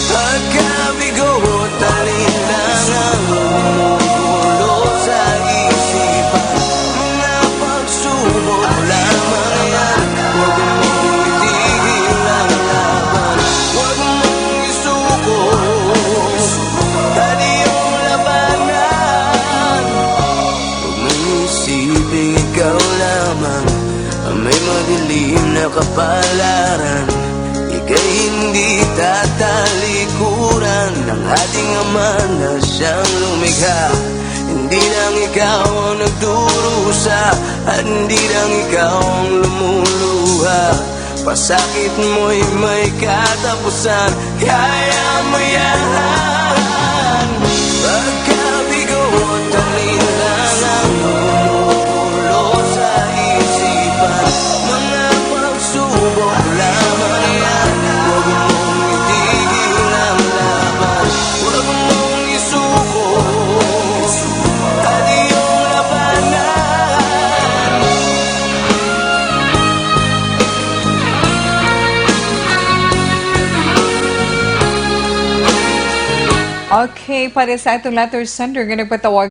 Pagkabigo, talinlang ang gumugulo sa isipan. Mga pagsubok lamang yan, huwag mong itigil ang laban. Huwag mong isuko ang iyong labanan. Huwag mong isiping ikaw lamang ang may madilim na kapalaran. Ika'y hindi tatalikuran ng ating Ama na siyang lumikha. Hindi lang ikaw ang nagdurusa, at hindi lang ikaw ang lumuluha. Pasakit mo'y may katapusan, kaya mo yan. Pagkabigo, talinlang ang gumugulo sa isipan. Mga pagsubok lamang yan, huwag mong itigil ang laban. Huwag mong isuko ang iyong labanan. Okay, para sa atong letter sender nga nagpatawag.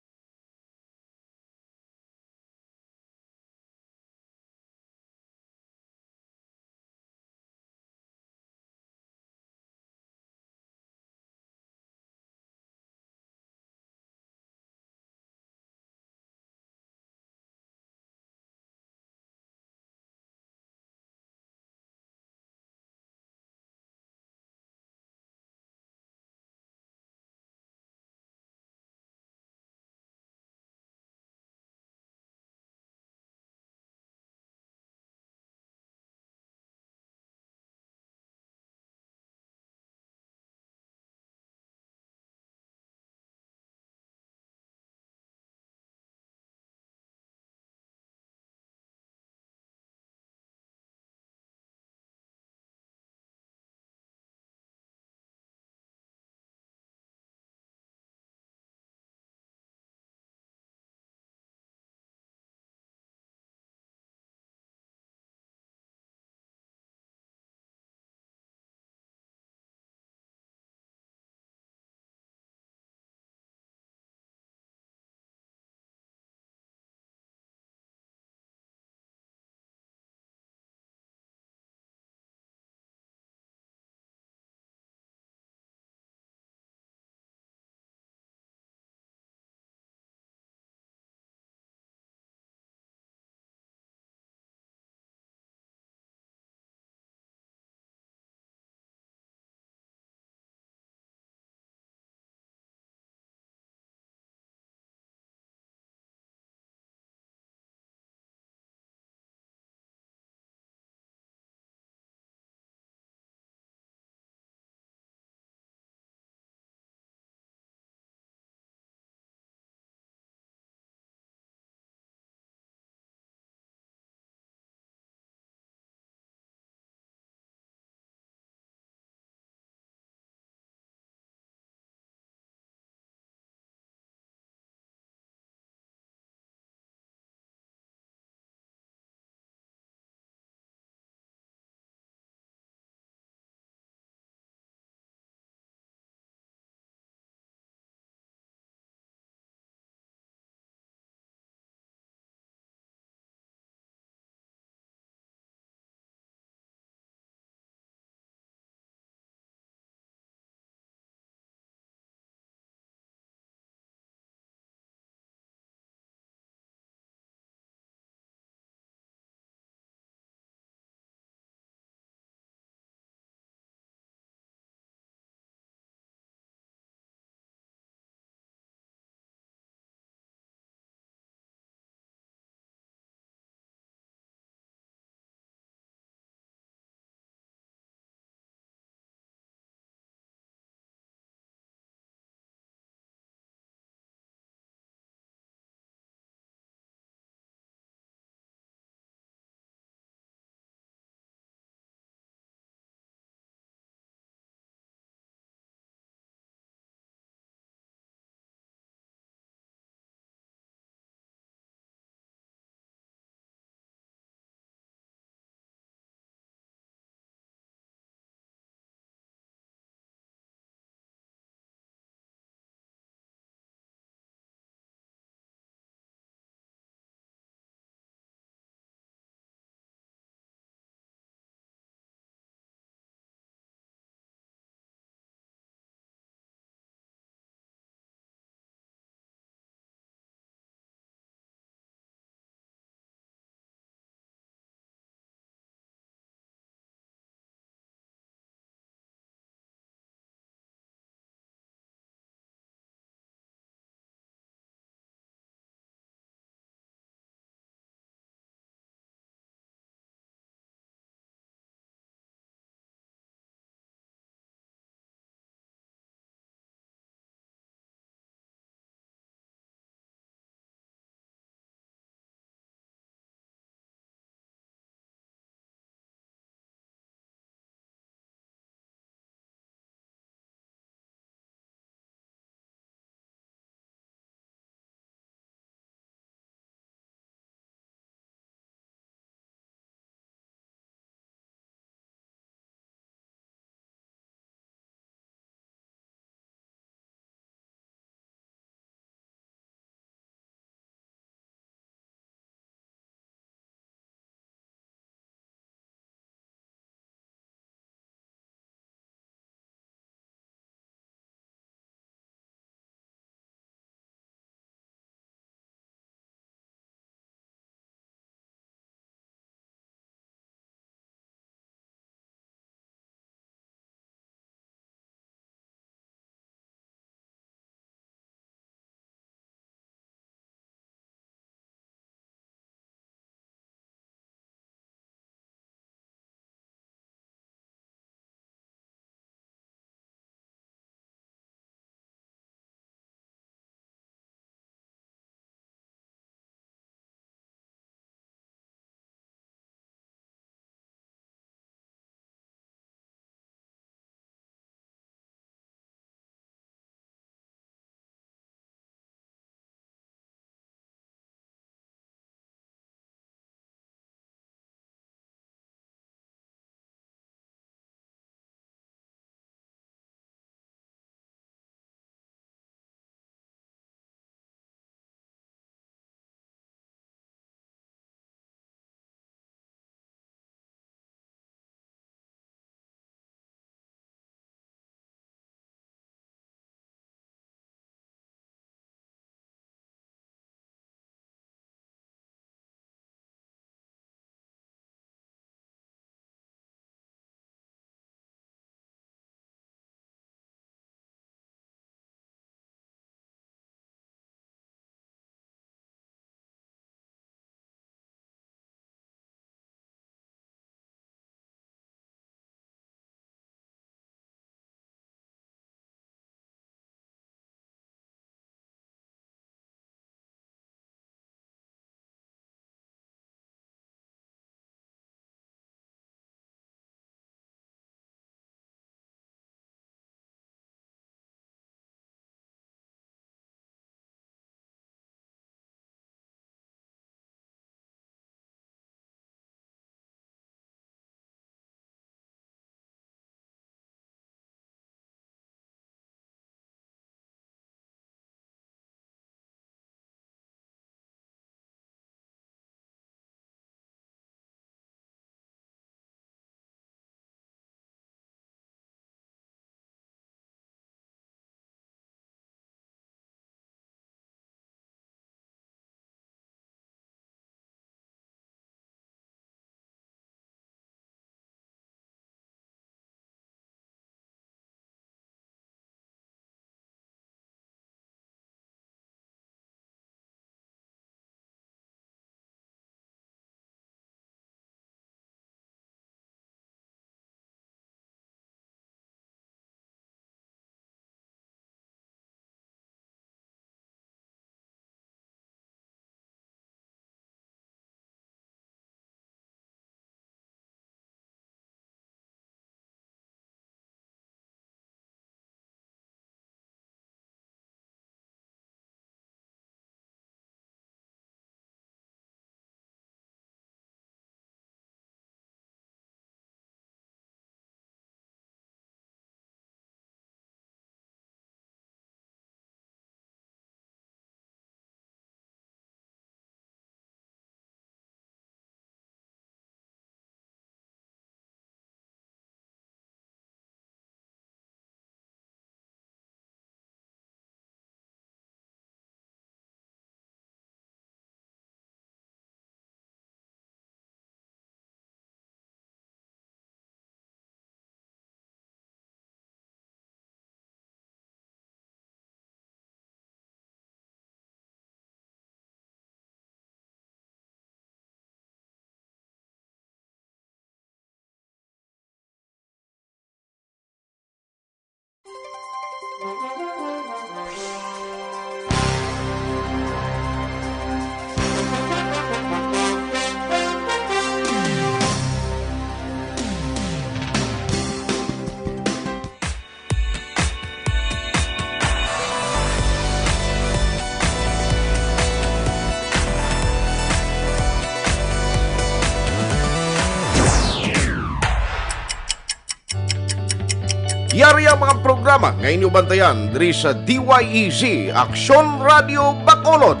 Yari ang mga programa nga inyo bantayan diri sa D Y E Z, Aksyon Radio Bacolod.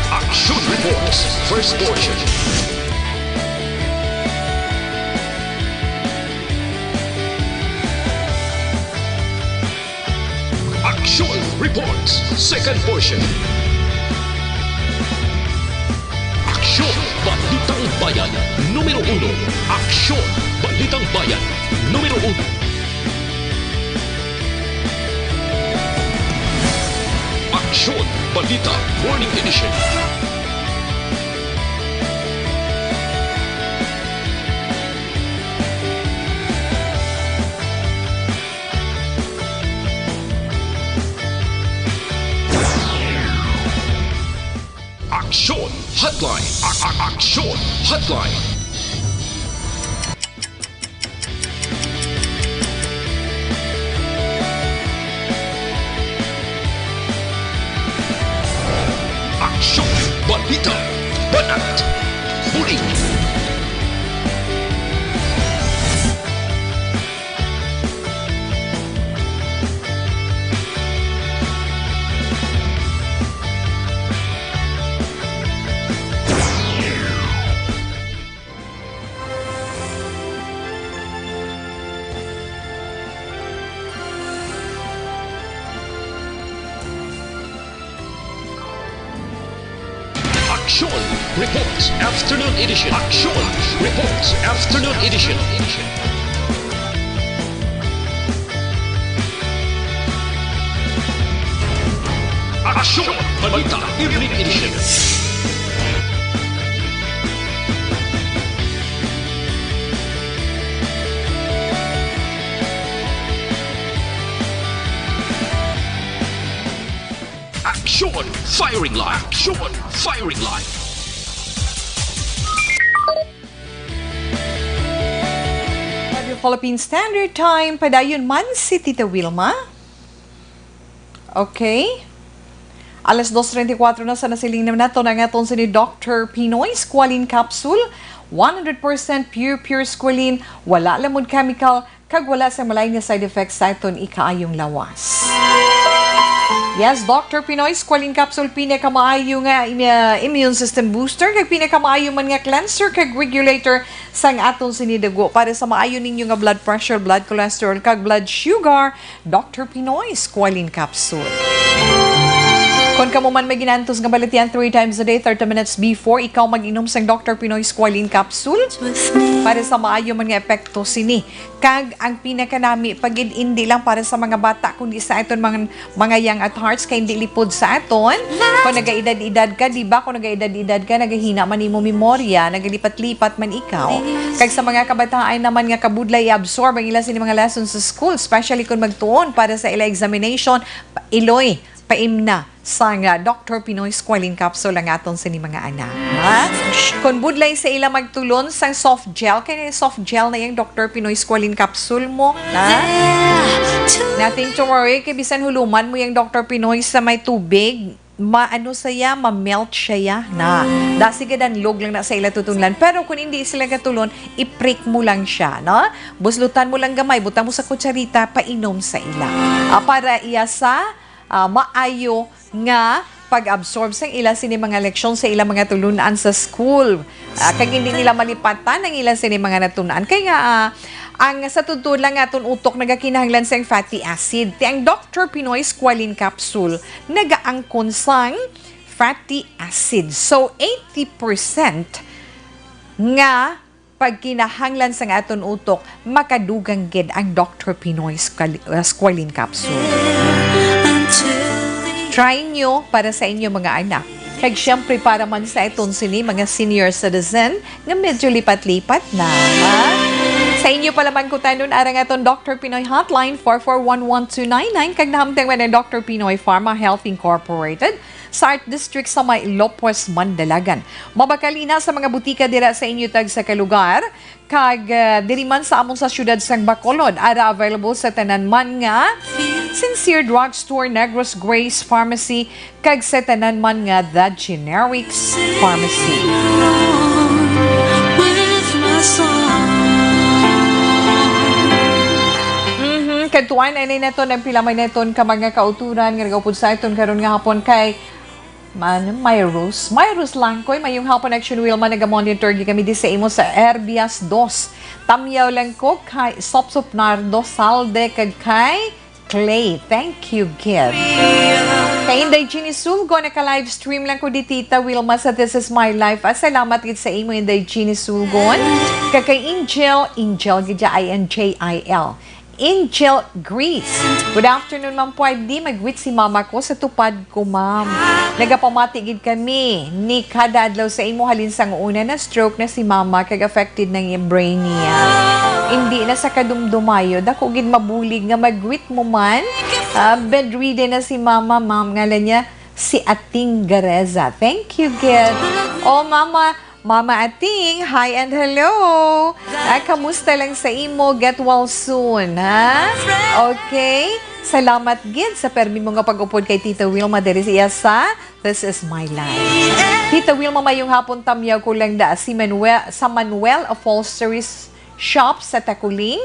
Action Reports, first portion. Action Reports, second portion. Aksyon, Balitang Bayan, numero uno. Aksyon, Balitang Bayan, numero uno. Aksyon, Balita, Morning Edition. Aksyon Hotline. A- a- Aksyon Hotline. Aksyon, balita, banat, bulig. Aksyon Reports Afternoon Edition. Aksyon Reports Afternoon Edition. Aksyon Balita Evening Edition. Aksyon Firing Line. Aksyon Firing Line. Radio Philippine Standard Time, padayon man si Tita Wilma. Okay. Alas dos treinta y cuatro na, sa nasiling naman nato na nga aton sini Doctor Pinoy Squalene Capsule, one hundred percent pure, pure squalene, wala lamon chemical, kag wala sa malay nga side effects sa aton ikaayong lawas. Yes, Doctor Pinoy Squalene Capsule, pinakamaayo nga im-, uh, immune system booster, kag pinakamaayo man nga cleanser kag regulator sang aton sini dugo. Para sa maayo ninyo nga blood pressure, blood cholesterol, kag blood sugar, Doctor Pinoy Squalene Capsule. Kon kamo man may ginaantos nga balatian three times a day, thirty minutes before ikaw mag-inom sang Doctor Pinoy Squalene Capsule, para sa maayo man nga epekto sini. Kag ang pinakanami pa gid, indi lang para sa mga bata, kundi sa aton mga, mga young at hearts, kay indi lipod sa aton. Kung nagaedad-edad ka, di ba? Kung nagaedad-edad ka, nagahina man imo memorya, nagalipat-lipat man ikaw. Kag sa mga kabataan naman nga kabudlay i-absorb ang ila sini mga lessons sa school, especially kung magtuon para sa ila examination, iloy, paimna sang, ah, Doctor Pinoy Squalene Capsule ang aton sini mga anak, ha? Kon budlay sa ila magtulon sang soft gel, kay soft gel na yang Doctor Pinoy Squalene Capsule mo, ha? Nothing to worry, kay bisan huluman mo yang Doctor Pinoy sa may tubig, maano siya, ma-melt siya, na. Dasig danlog lang na sa ila tutunlan. Pero kung hindi sila katulon, i-prick mo lang siya, no? Buslutan mo lang gamay, butang mo sa kutsarita, painom sa ila. Ah, para iya sa, ah, maayo nga pag-absorb sang ila sini mga leksyon sa ila mga tulunan sa school. Ah, kag hindi nila malipatan ang ila sini mga natun-an. Kay nga, ah, ang sa tuod-tuod lang nga aton utok nagakinahanglan sang fatty acid. Ti ang Doctor Pinoy Squalene Capsule nagaangkon sang fatty acid. So, eighty percent nga pagkinahanglan sang aton utok, makadugang gid ang Doctor Pinoy Squal-, uh, Squalene Capsule. Until the Try nyo para sa inyo mga anak. Kag siyempre para man sa aton sini mga senior citizen nga medyo lipat-lipat na, ha? Sa inyo pa lamang kutanon, arang aton Doctor Pinoy Hotline, four four one one two nine nine, kag nahamtang man ang Doctor Pinoy Pharma Health Incorporated sa Art District sa may Lopez, Mandalagan. Mabakal ina sa mga butika dira sa inyo tagsa ka lugar, kag, ah, diri man sa amon sa siyudad sang Bacolod, ara available sa tanan man nga Sincere Drugstore, Negros Grace Pharmacy, kag sa tanan man nga The Generics Pharmacy. Mhm, kadtuan, anay naton ang pila man naton ka mga kauturan nga nagaupod sa aton karon nga hapon kay man, Myros. Myros Langkoy, mayong hapon, Action Wilma, nagamonitor gid kami di sa imo sa Herbias dos. Tamyaw lang ko kay Sopsop Nardo Salde kag kay Clay. Thank you, gid. Kay Inday Jeannie Sulgon, naka-live stream lang ko di Tita Wilma sa This Is My Life. Ah, salamat gid sa imo, Inday Jeannie Sulgon. Kag kay Angel, Angel gid siya, I N J I L. Angel Greece. Good afternoon, Ma'am Pwede. Mag-greet si mama ko sa tupad ko, ma'am. Nagapamati gid kami ni kada adlaw sa imo halin sang una na-stroke na si mama kag affected na ang brain niya. Hindi na sa kadumdumayo, dako gid mabulig nga mag-greet mo man. Ah, bedridden na si mama, ma'am. Ngalan niya si Ating Gareza. Thank you, gid. Oh, mama, Mama Ating, hi and hello. Ah, kamusta lang sa imo? Get well soon, ha? Okay. Salamat gid sa permi mo nga pag-upod kay Tita Wilma diri sa iya sa This Is My Life. Tita Wilma, mayong hapon, tamyaw ko lang da si Manuel, sa Manuel Upholstery Shop sa Taculing.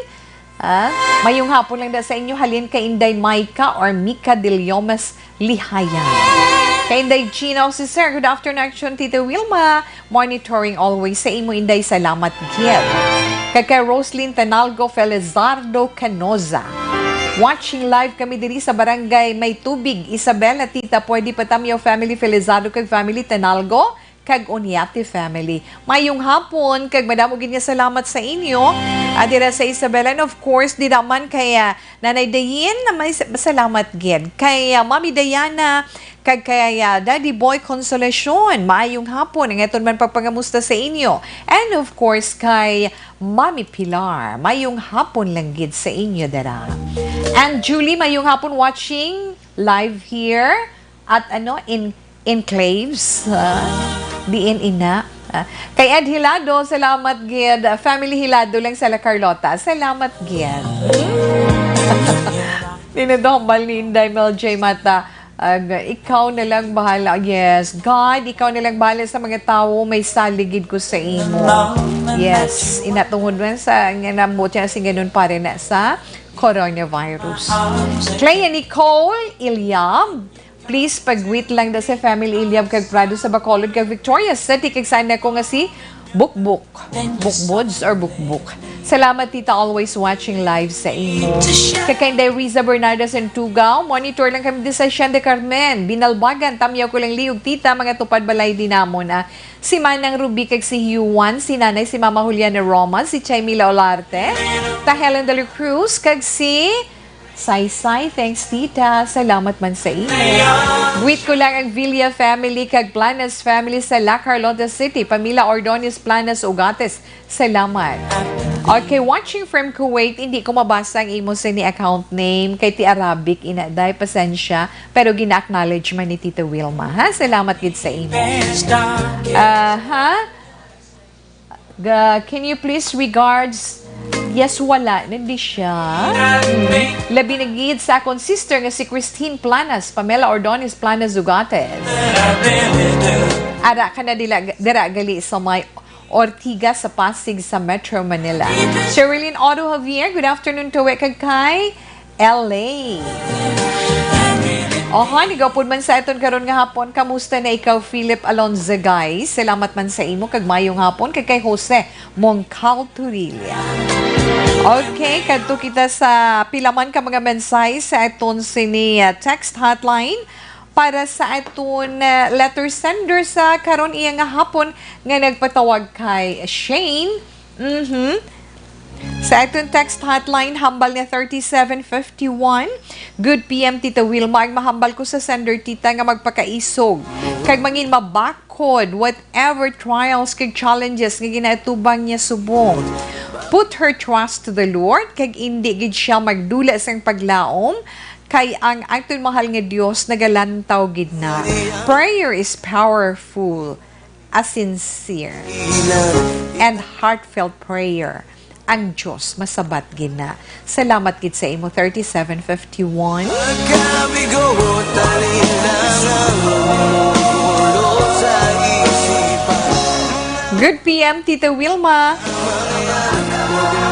Ah, mayong hapon lang da sa inyo, halin kay Inday Micah or Mika Dillomes Lihayan. Kay Inday Gina Osiser, good afternoon, Action Tita Wilma. Monitoring always sa imo, Inday, salamat gid. Kay, kay Roslyn Tanalgo Felizardo Canoza. Watching live kami diri sa barangay May Tubig, Isabela, Tita. Pwede pa tamyaw family Felizardo kag family Tanalgo kag Onyate family. Mayong hapon, kag madamo gid nga salamat sa inyo. Ah, dira sa Isabela, and of course, dira man kay, ah, Nanay Dayin, na may sa-, salamat gid. Kay, ah, Mami Diana, kag kay, ah, Daddy Boy Consolacion, maayong hapon. Ang aton man pagpangamusta sa inyo. And of course, kay Mami Pilar, mayong hapon lang gid sa inyo, dara. And Julie, mayong hapon, watching live here. At ano, in-, enclaves, ha? Diin ina? Ah, kay Ed Hilado, salamat gid. Family Hilado lang sa La Carlota. Salamat gid. Ninadambal ni Inday Mel J Mata. Ag, ikaw na lang bahala. Yes, God, ikaw na lang bahala sa mga tawo. May salig gid ko sa imo. Yes, inatungod man sa nga nabuot siya si ganun pare na sa coronavirus. Clea Nicole Ilyab, please pag-greet lang da sa family Ilyab kag Prado sa Bacolod kag Victorias City, kag sa anak ko nga si Bukbuk. Bukbuds or Bukbuk. Salamat, tita, always watching live sa imo. Kag kay Inday Riza Bernarda Sentugao, monitor lang kami di sa Hacienda Carmen, Binalbagan. Tamyaw ko lang liog, tita, mga tupad balay di namon, ah. Si Manang Ruby kag si Juan, si Nanay, si Mama Juliana Roma, si Chay Mila Olarte, ta Helen de la Cruz, kag si Saysay. Thanks, tita. Salamat man sa imo. Greet ko lang ang Villa family kag Planas family sa La Carlota City, pamilya Ordonez Planas Ugates. Salamat. Okay, watching from Kuwait, hindi ko mabasa ang imo sini account name kay ti Arabic ina, day, pasensya, pero gina-acknowledge man ni Tita Wilma, ha? Salamat gid sa imo. Aha. Ga, can you please regards? Yes, wala na di siya. Labi na gid sa akon sister nga si Christine Planas, Pamela Ordonez Planas Ugates. Ara ka na dila, dira gali sa may Ortigas sa Pasig sa Metro Manila. Sherilyn Otto Javier, good afternoon, Tuwi, kag kay L A. Oho, nagaupod man sa aton karon nga hapon. Kamusta na ikaw, Philip Alonzagay? Salamat man sa imo, kag mayong hapon, kag kay Jose Mongcal Turilla. Okay, kadto kita sa pila man ka mga mensahe sa aton sini, ah, text hotline. Para sa aton, ah, letter sender sa karon iya nga hapon nga nagpatawag kay Shane. Mhm. Sa aton text hotline, hambal ni thirty-seven fifty-one, "Good P M, Tita Wilma, ang mahambal ko sa sender, tita, nga magpakaisog kag mangin mabakod whatever trials kag challenges nga ginaatubang niya subong. Put her trust to the Lord, kag indi gid siya magdula sang paglaom, kay ang aton mahal nga Dios nagalantaw gid na." Prayer is powerful. A sincere and heartfelt prayer. Ang Dios masabat gid na. Salamat gid sa imo, thirty-seven fifty-one. Good P M, Tita Wilma.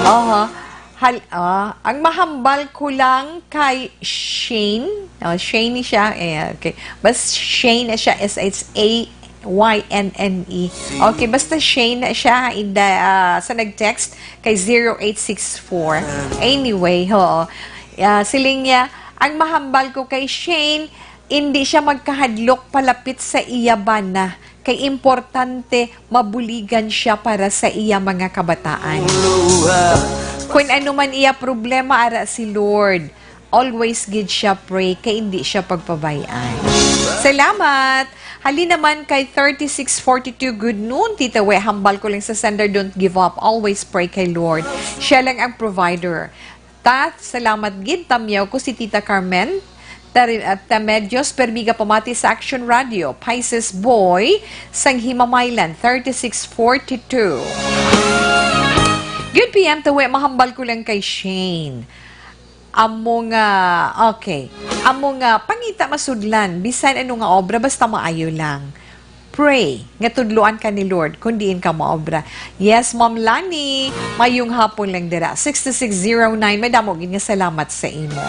Aha. Hal-, ah, ang mahambal ko lang kay Shane. Oh, Shane ni siya. Eh, okay. Bas Shane na siya. S H A Y N N E. Okay, basta Shane na siya. In the, ah, sa nag-text kay zero eight six four. Anyway, ho. Ah, siling niya, ang mahambal ko kay Shane, hindi siya magkahadlok palapit sa iya bana. Kay importante, mabuligan siya para sa iya mga kabataan. Kun ano man iya problema, ara si Lord. Always gid siya pray, kay hindi siya pagpabay-an. Salamat! Halin naman kay thirty-six forty-two, "Good noon, Tita We. Hambal ko lang sa sender, don't give up. Always pray kay Lord. Siya lang ang provider." Ta, salamat gid, tamyaw ko si Tita Carmen Tari-, ah, Tamedios, permi gapamati sa Action Radio, Pisces Boy, sang Himamaylan, thirty-six forty-two. Good P M, Tawe, mahambal ko lang kay Shane. Amo nga, okay. Amo nga, pangita masudlan, bisan ano nga obra, basta maayo lang. Pray nga tudloan ka ni Lord kon diin ka maobra. Yes, Ma'am Lani, mayong hapon lang dira. Six two six zero nine, madamo gid nga salamat sa imo.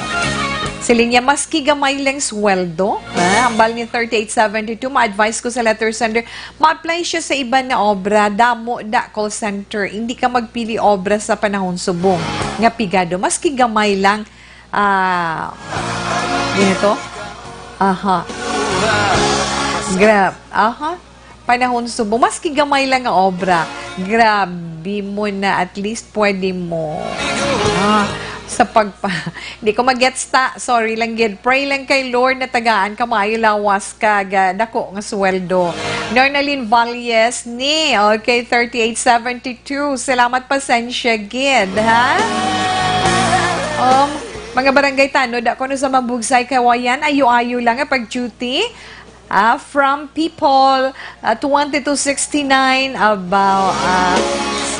Siling niya, maski gamay lang sweldo, ha? Hambal ni thirty-eight seventy-two, ma-advise ko sa letter sender, ma-apply siya sa iban na obra, damo da call center, hindi ka magpili obra sa panahon subong nga pigado. Maski gamay lang, ah, ganito? Aha. Grab. Aha. Panahon subong. Maski gamay lang nga obra. Grabe mo na. At least pwede mo. Ah, sa pagpa-, di ko mag-gets ta. Sorry lang gid. Pray lang kay Lord na tagaan ka maayo lawas kag, ah, dako nga sweldo. Nornalyn Valles ni. Okay, thirty-eight seventy-two. Salamat, pasensya gid, ha? Um, mga barangay tanod, ako no sa Mabugsay, Kawayan, ayo-ayo lang ang pag-duty. Ah, from People, ah, twenty-two sixty-nine, about, ah,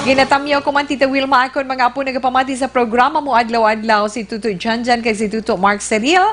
ginatamyaw ko man, Tita Wilma, akon mga apo nagapamati sa programa mo adlaw-adlaw, si Tuto Janjan kag si Tuto Mark Seril.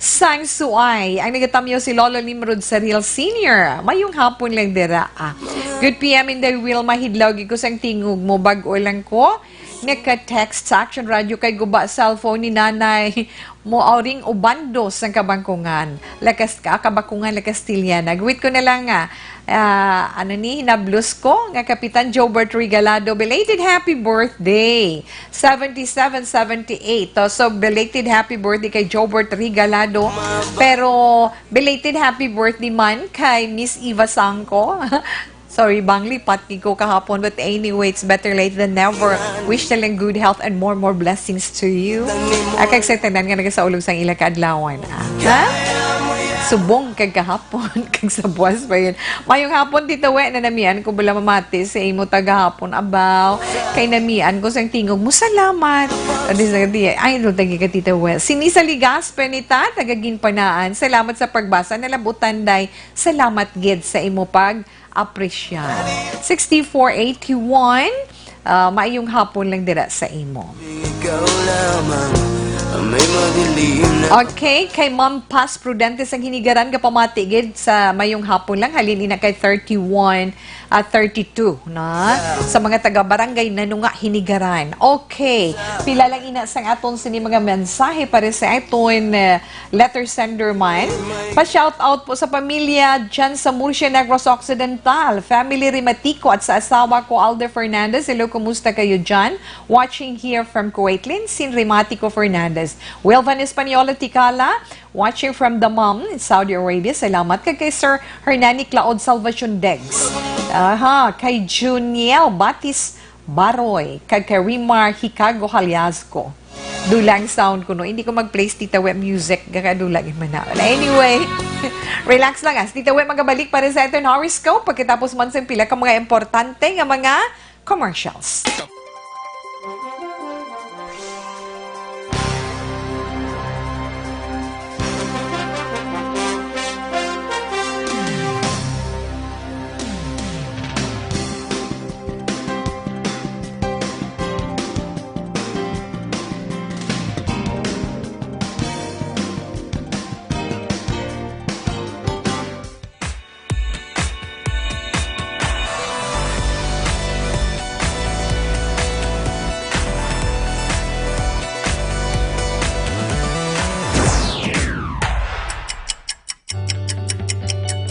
Sang Suay, ang nagatamyaw si Lolo Nimrod Seril Senior. Mayong hapon lang dira, ah. Good P M, Inday Wilma, hidlaw gid ko sang tingog mo, bag-o lang ko naka-text sa Action Radio kay guba cellphone ni Nanay mo, auring ubando sang Kabangkungan. Lakas ka, Kabangkungan, La Castilla. Nagwit ko na lang nga, ah, ano ni, hinablos ko nga Kapitan Jobert Regalado, belated happy birthday. Seventy-seven, seventy-eight. So, belated happy birthday kay Jobert Regalado. Pero, belated happy birthday man kay Miss Eva Sangco. Sorry, bang lipat gid ko kahapon, but anyway, it's better late than never. Wish na lang good health and more, more blessings to you. Ah, kag sa tanan nga nagasaulog sang ila kaadlawan. Ah, ha? Subong kag kahapon, kag sa buwas pa yun. Mayong hapon, Tita We, nanamian ko bala mamati sa imo tagahapon, abaw. Kay namian ko sang tingog mo, salamat. Adi sa di, ay, no, tagi ka, Tita We. Si Nisa Ligas, Penita, taga Ginpanaan. Salamat sa pagbasa, nalabutan, day. Salamat gid sa imo pag apresyar. Sixty-four eighty-one, ah, maayong hapon lang dira sa imo. Ikaw lamang ang may madilim na. Okay, kay Ma'am Paz Prudente sang Hinigaran, gapamati gid sa mayong hapon lang, halin ina kay thirty-one, ah, thirty-two na sa mga taga Barangay Nanunga, Hinigaran. Okay, pila lang ina sang aton sini mga mensahe para sa aton, eh, letter sender man. Pa-shout out po sa pamilya dyan sa Murcia, Negros Occidental. Family Rimatico at sa asawa ko, Alder Fernandez. Hello, kumusta kayo dyan? Watching here from Kuwait, Linsin Rimatico Fernandez. Wilvan Española Ticala, watching from Dammam in Saudi Arabia. Salamat kay, kay Sir Hernani Claude Salvacion Degs. Aha, kay Juniel Batis Baroy, kag kay Rimar Hikago Haliasco. Dulang sound ko, no? Hindi ko mag-play sa Tita We music, gakadula gyud man na. Well, anyway, relax lang, ah. Sa Tita We magabalik para sa aton horoscope pagkatapos man sa pila ka mga importante nga mga commercials.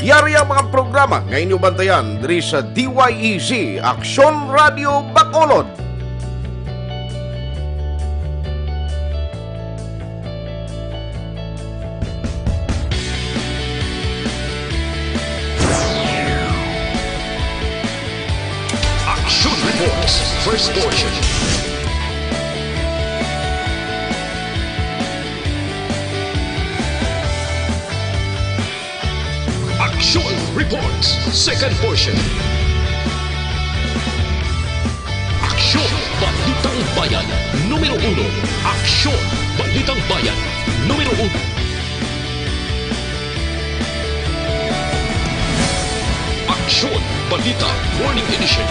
Yari ang mga programa nga inyo bantayan diri sa D Y E Z Aksyon Radio Bacolod. Action Reports, first portion. Action Reports, second portion. Aksyon, Balitang Bayan, numero uno. Aksyon, Balitang Bayan, numero uno. Aksyon, Balita, Morning Edition.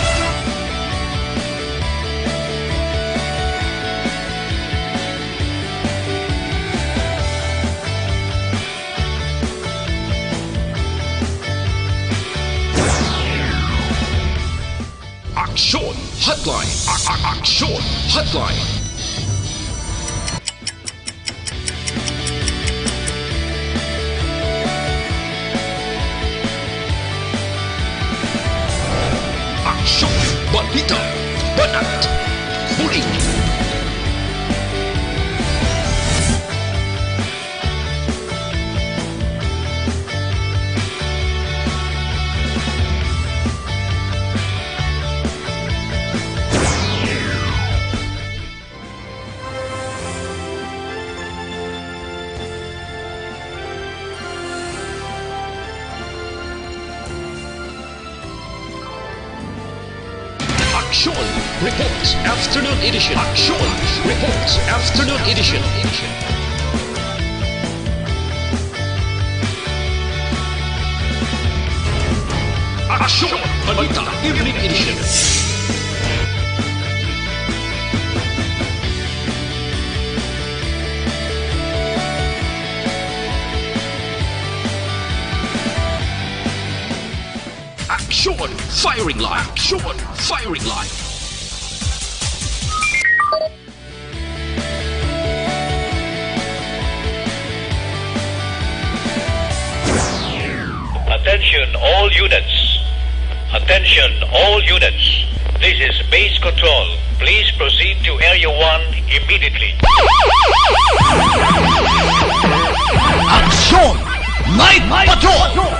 Aksyon Hotline. A- a- Aksyon Hotline. Aksyon, balita, banat, bulig. Aksyon Reports Afternoon Edition. Aksyon Reports Afternoon Edition. Aksyon Balita Evening Edition. Aksyon Firing Line. Aksyon Firing Line. Attention all units. Attention all units. This is Base Control. Please proceed to Area one immediately. Aksyon! Night Patrol!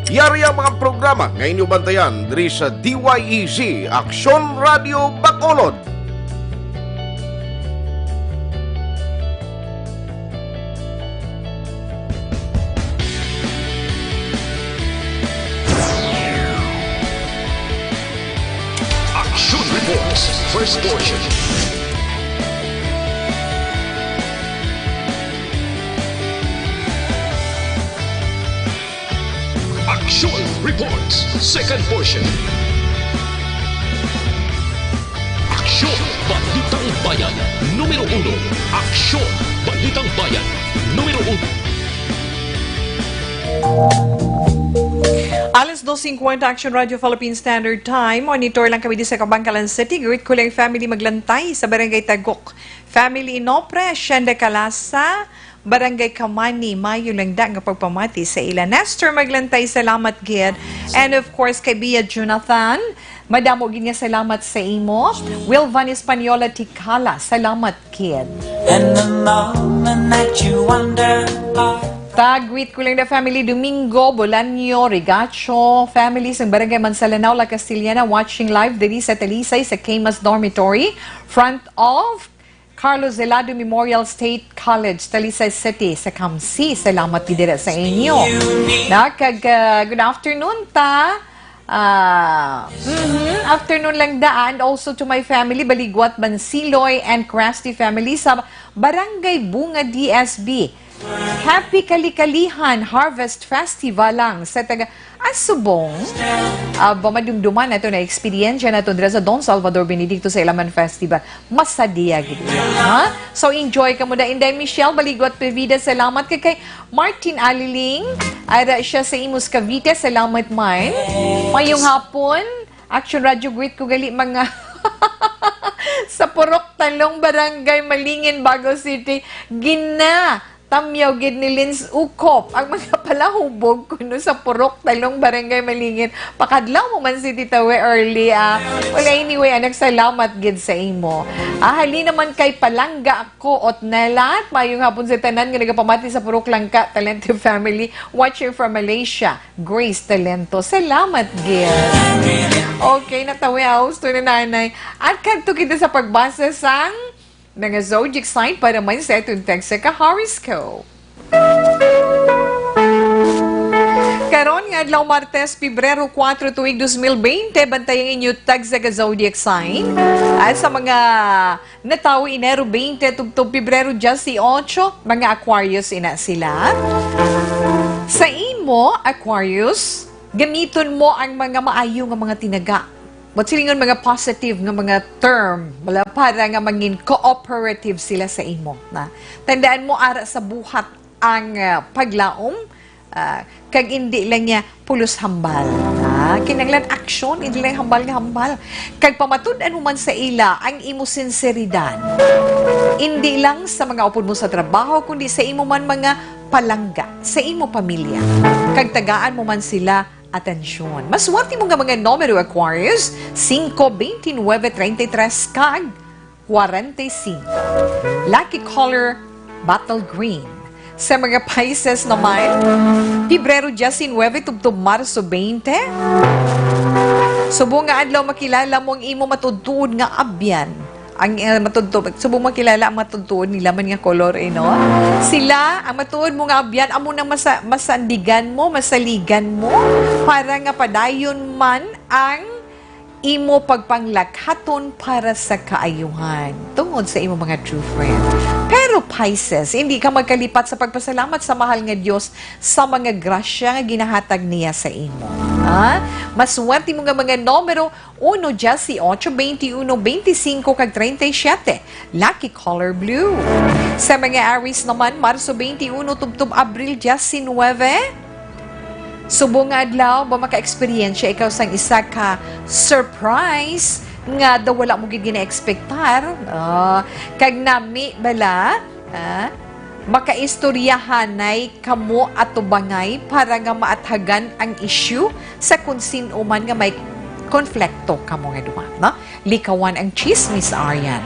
Yari ang mga programa nga inyo bantayan diri sa D Y E Z Aksyon Radio Bacolod. Action Reports, first portion. Action Reports, second portion. Aksyon, Balitang Bayan, numero uno. Aksyon, Balitang Bayan, numero uno. Alas dos cincuenta, Action Radio Philippine Standard Time. Monitor lang kami di sa Kabankalan City. Greet ko lang family Maglantay sa Barangay Tagok. Family Inopre, Shenda Calasa, Barangay Kamani, maayo lang da nga pagpamati sa ila. Nestor Maglantay, salamat gid. And of course, kay Bia Jonathan, madamo gid nga salamat sa imo. Wilvan Española Tikala, salamat gid. And the moment that you wonder why. Ta, greet ko lang the family, Domingo, Bolaño, Rigacho, family sa Barangay Mansalanao, La Castellana, watching live diri sa Talisay sa Camas Dormitory, front of Carlos Zelado Memorial State College, Talisay City, sa Camsi. Salamat gid dira sa inyo. Na, kag, ah, good afternoon ta. Ah, mhm, afternoon lang da. And also to my family, Baligwat Mansiloy and Crafty family sa Barangay Bunga D S B. Happy Kalikalihan Harvest Festival lang sa taga Asubong. Ah, ba madumduman nato na eksperyensya nato dira sa Don Salvador Benedicto sa Ilaman Festival. Masadiya gid, ha? So, enjoy ka mo da. Inday Michelle, Baligwat Pevida, salamat kay, kay Martin Aliling. Ara siya sa Imus, Cavite, salamat man. Mayong hapon. Action Radio, greet ko gali mga sa Purok Talong, Barangay Malingin, Bago City. Gina, tamyaw gid ni Lins Ukop ang mga palahubog kuno sa Purok Talong, Barangay Malingin. Pakadlaw mo man si Tita We early, ah. Well, anyway, anak, salamat gid sa imo. Ah, hali naman kay Palangga ako, Otnelat. Mayong hapon sa tanan nga nagapamati sa Purok Langka Talente family, watching from Malaysia. Grace Talento. Salamat, gid. Okay, natawi, ah, gusto ni nanay. At kadto kita sa pagbasa sang mga zodiac sign para man sa atong tagsa ka horoscope. Karon nga adlaw, Martes, Pebrero kuwatro, tuig dos mil bente, bantay ang inyo tagsa ka zodiac sign. At sa mga natawo Enero bente tubtob Pebrero diyesyocho, mga Aquarius ina sila. Sa imo, Aquarius, gamiton mo ang mga maayo nga mga tinaga. What silingon, mga positive nga mga term, wala, para nga mangin cooperative sila sa imo, na. Tandaan mo, ara sa buhat ang, ah, paglaom, ah, kag indi lang niya pulos hambal. Ah, kinahanglan aksyon, indi lang hambal nga hambal. Kag pamatud-an mo man sa ila ang imo sinseridad. Indi lang sa mga upod mo sa trabaho, kundi sa imo man mga palangga, sa imo pamilya. Kag tagaan mo man sila atensyon. Maswerte mo nga mga numero, Aquarius, singko, bente nuebe, treinta y tres, kag kwarenta y singko. Lucky color, bottle green. Sa mga Pisces naman, Pebrero diyesnuebe tubtob Marso bente. Subong nga adlaw, makilala mo ang imo matuod-tuod nga abyan. Ang, eh, matuod-tuod, subong makilala ang matuod-tuod nila man nga kolor, eh, no? Sila, ang matuod mo nga abyan, amo nang masa-, masandigan mo, masaligan mo, para nga padayon man ang imo pagpanglakhaton para sa kaayuhan tungod sa imo mga true friend. Pero, Pisces, hindi ka magkalipat sa pagpasalamat sa mahal nga Dios sa mga grasya nga ginahatag niya sa imo. Ha? Maswerte mo nga mga numero, uno, diyesyocho, bente uno, bente singko, kag treinta y siete. Lucky color, blue. Sa mga Aries naman, Marso bente uno tubtob Abril diyesnuebe. Subong nga adlaw, ba maka-eksperyensya ikaw sang isa ka surprise nga daw wala mo gid gina-ekspektar? Ah, kag nami bala, ah, makaistoryahanay kamo atubangay para nga maathagan ang issue sa kung sin-o man nga may konflikto kamo nga duha, no? Likawan ang chismis, Arian.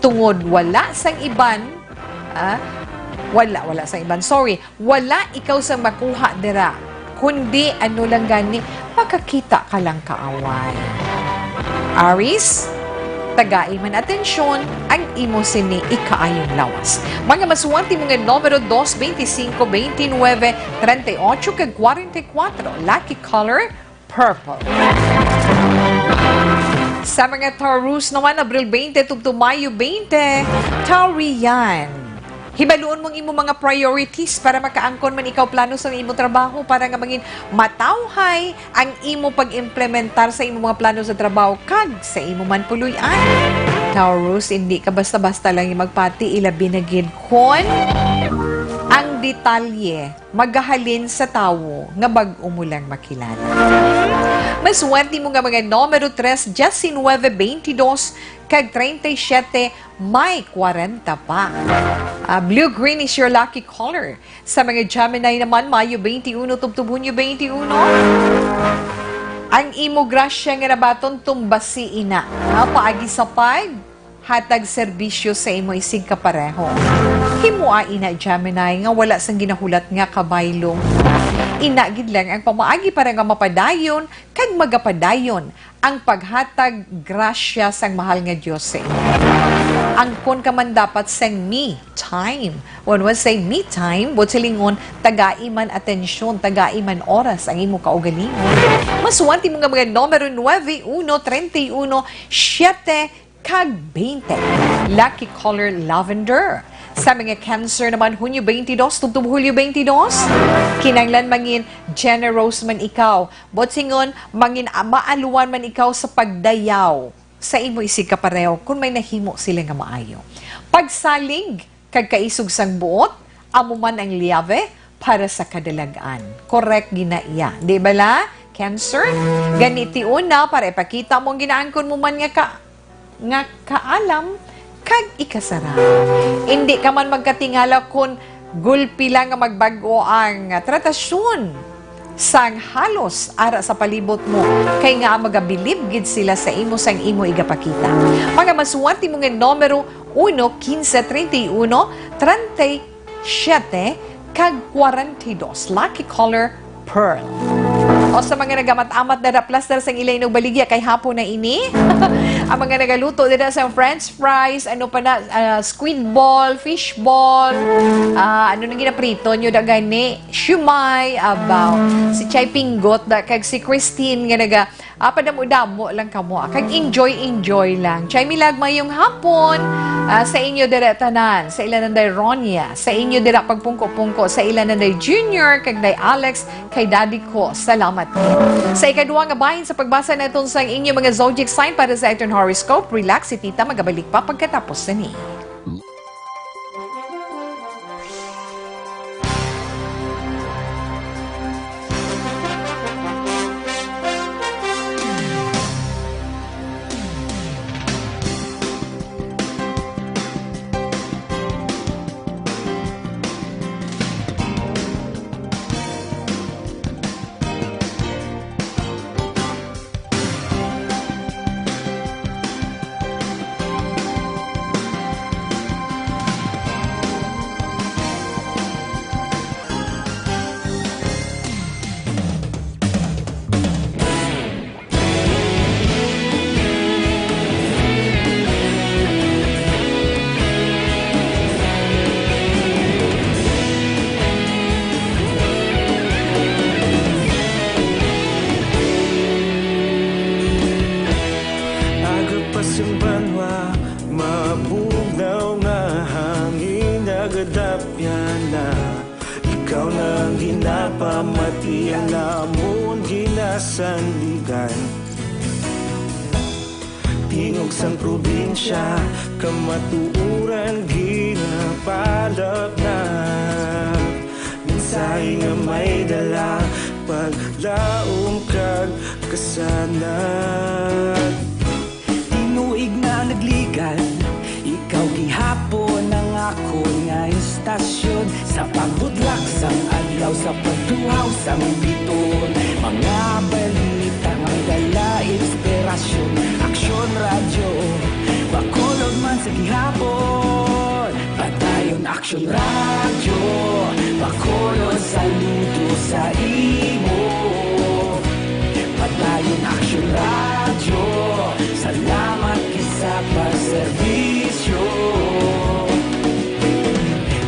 Tungod wala sang iban, ah, wala, wala sang iban, sorry, wala ikaw sang makuha dira, kundi ano lang gani, makakita ka lang kaaway. Aries, tagai man atensyon ang imo sini ikaayong lawas. Mga maswerte mo nga numero, dos, bente singko, bente nuebe, treinta y ocho, kag kwarenta y kuwatro. Lucky color, purple. Sa mga Taurus naman, Abril bente tubtob Mayo bente, Taurian. Hibaluon mong imo mga priorities para makaangkon man ikaw plano sa imo trabaho para nga mangin matawhay ang imo pag-implementar sa imo mga plano sa trabaho kag sa imo man puloy-an. Taurus, hindi ka basta-basta lang yung magpati, ilabi na gid kon Ang detalye magahalin sa tawo nga bag-o mo lang makilala. Maswerte mo nga mga numero tres, diecinueve, veintidós, kag treinta y siete, may kwarenta pa. Ah, blue-green is your lucky color. Sa mga Gemini naman, Mayo twenty-one tubtob Hunyo twenty-one. Ang imo grasya nga nabaton, tumbasi ina. Ha, paagi sa pag hatag serbisyo sa imo isigkapareho. Himoa ina, Gemini, nga wala sang ginahulat nga kabaylo. Ina gid lang ang pamaagi para nga mapadayon kag magapadayon ang paghatag grasya sang mahal nga Dios sa imo. Angkon ka man dapat sang me time. When we say me time, buot silingon, tagai man atensyon, tagai man oras ang imo kaugalingon. Maswerte mo nga mga numero nueve, uno, treinta y uno, siete, kag twenty. Lucky color, lavender. Sa mga Cancer naman, Hunyo twenty-dos tubtob Hulyo twenty-dos, kinahanglan mangin generous man ikaw. Buot silingon, mangin maaluwan man ikaw sa pagdayaw sa imo isigkapareho kon may nahimo sila nga maayo. Pagsalig kag kaisog sang buot, amo man ang liyabe para sa kadalag-an. Correct gid na iya. Di bala, Cancer? Gani tion na para ipakita mo ang ginaangkon mo man nga ka, nga kaalam kag ikasarang. Indi ka man magkatingala kon gulpi lang nga magbag-o ang tratasyon sang halos ara sa palibot mo, kay nga magabilib gid sila sa imo sang imo igapakita. Mga maswerte mo nga numero, uno, quince, treinta y uno, treinta y siete, kag kwarenta y dos. Lucky color, pearl. O sa mga nagamat-amat dira, plaster sang ila inugbaligya kay hapon na ini. Ang mga nagaluto dira sa French fries, ano pa na, ah, squid ball, fish ball, ah, ano na ginaprito nyo da gani? Siumay, abaw. Si Chay Pinggot da, kag si Christine nga naga, ah, padamo-damo lang kamo, ah. Kag enjoy, enjoy lang. Chay Milag, mayong hapon, ah, sa inyo dira tanan, sa ila nanday Ronia, sa inyo dira pagpungko-pungko, sa ila nanday Junior, kag day Alex, kay Daddy ko. Salamat po. Sa ikadua nga bahin sa pagbasa naton sang inyo mga zodiac sign para sa aton horoscope, relax si Tita, magabalik pa pagkatapos sini. Aga pa sang banwa, mabugnaw nga hangin nagadapyan na. Ikaw na ang ginapamati, ang amon ginasandigan. Tingog sang probinsya, kamatuoran ginapalapnap. Mensahe nga may dala, paglaom kag kasanag. Tinuig na nagligan, ikaw gihapon ang akon nga istasyon. Sa pagbudlak sang adlaw, sa pagtuhaw sang biton, mga balita may dala inspirasyon. Aksyon Radyo, Bacolod man sa gihapon. Padayon Aksyon Radyo, Bacolod, saludo sa imo. Padayon Aksyon Radyo, salamat gid sa pagserbisyo.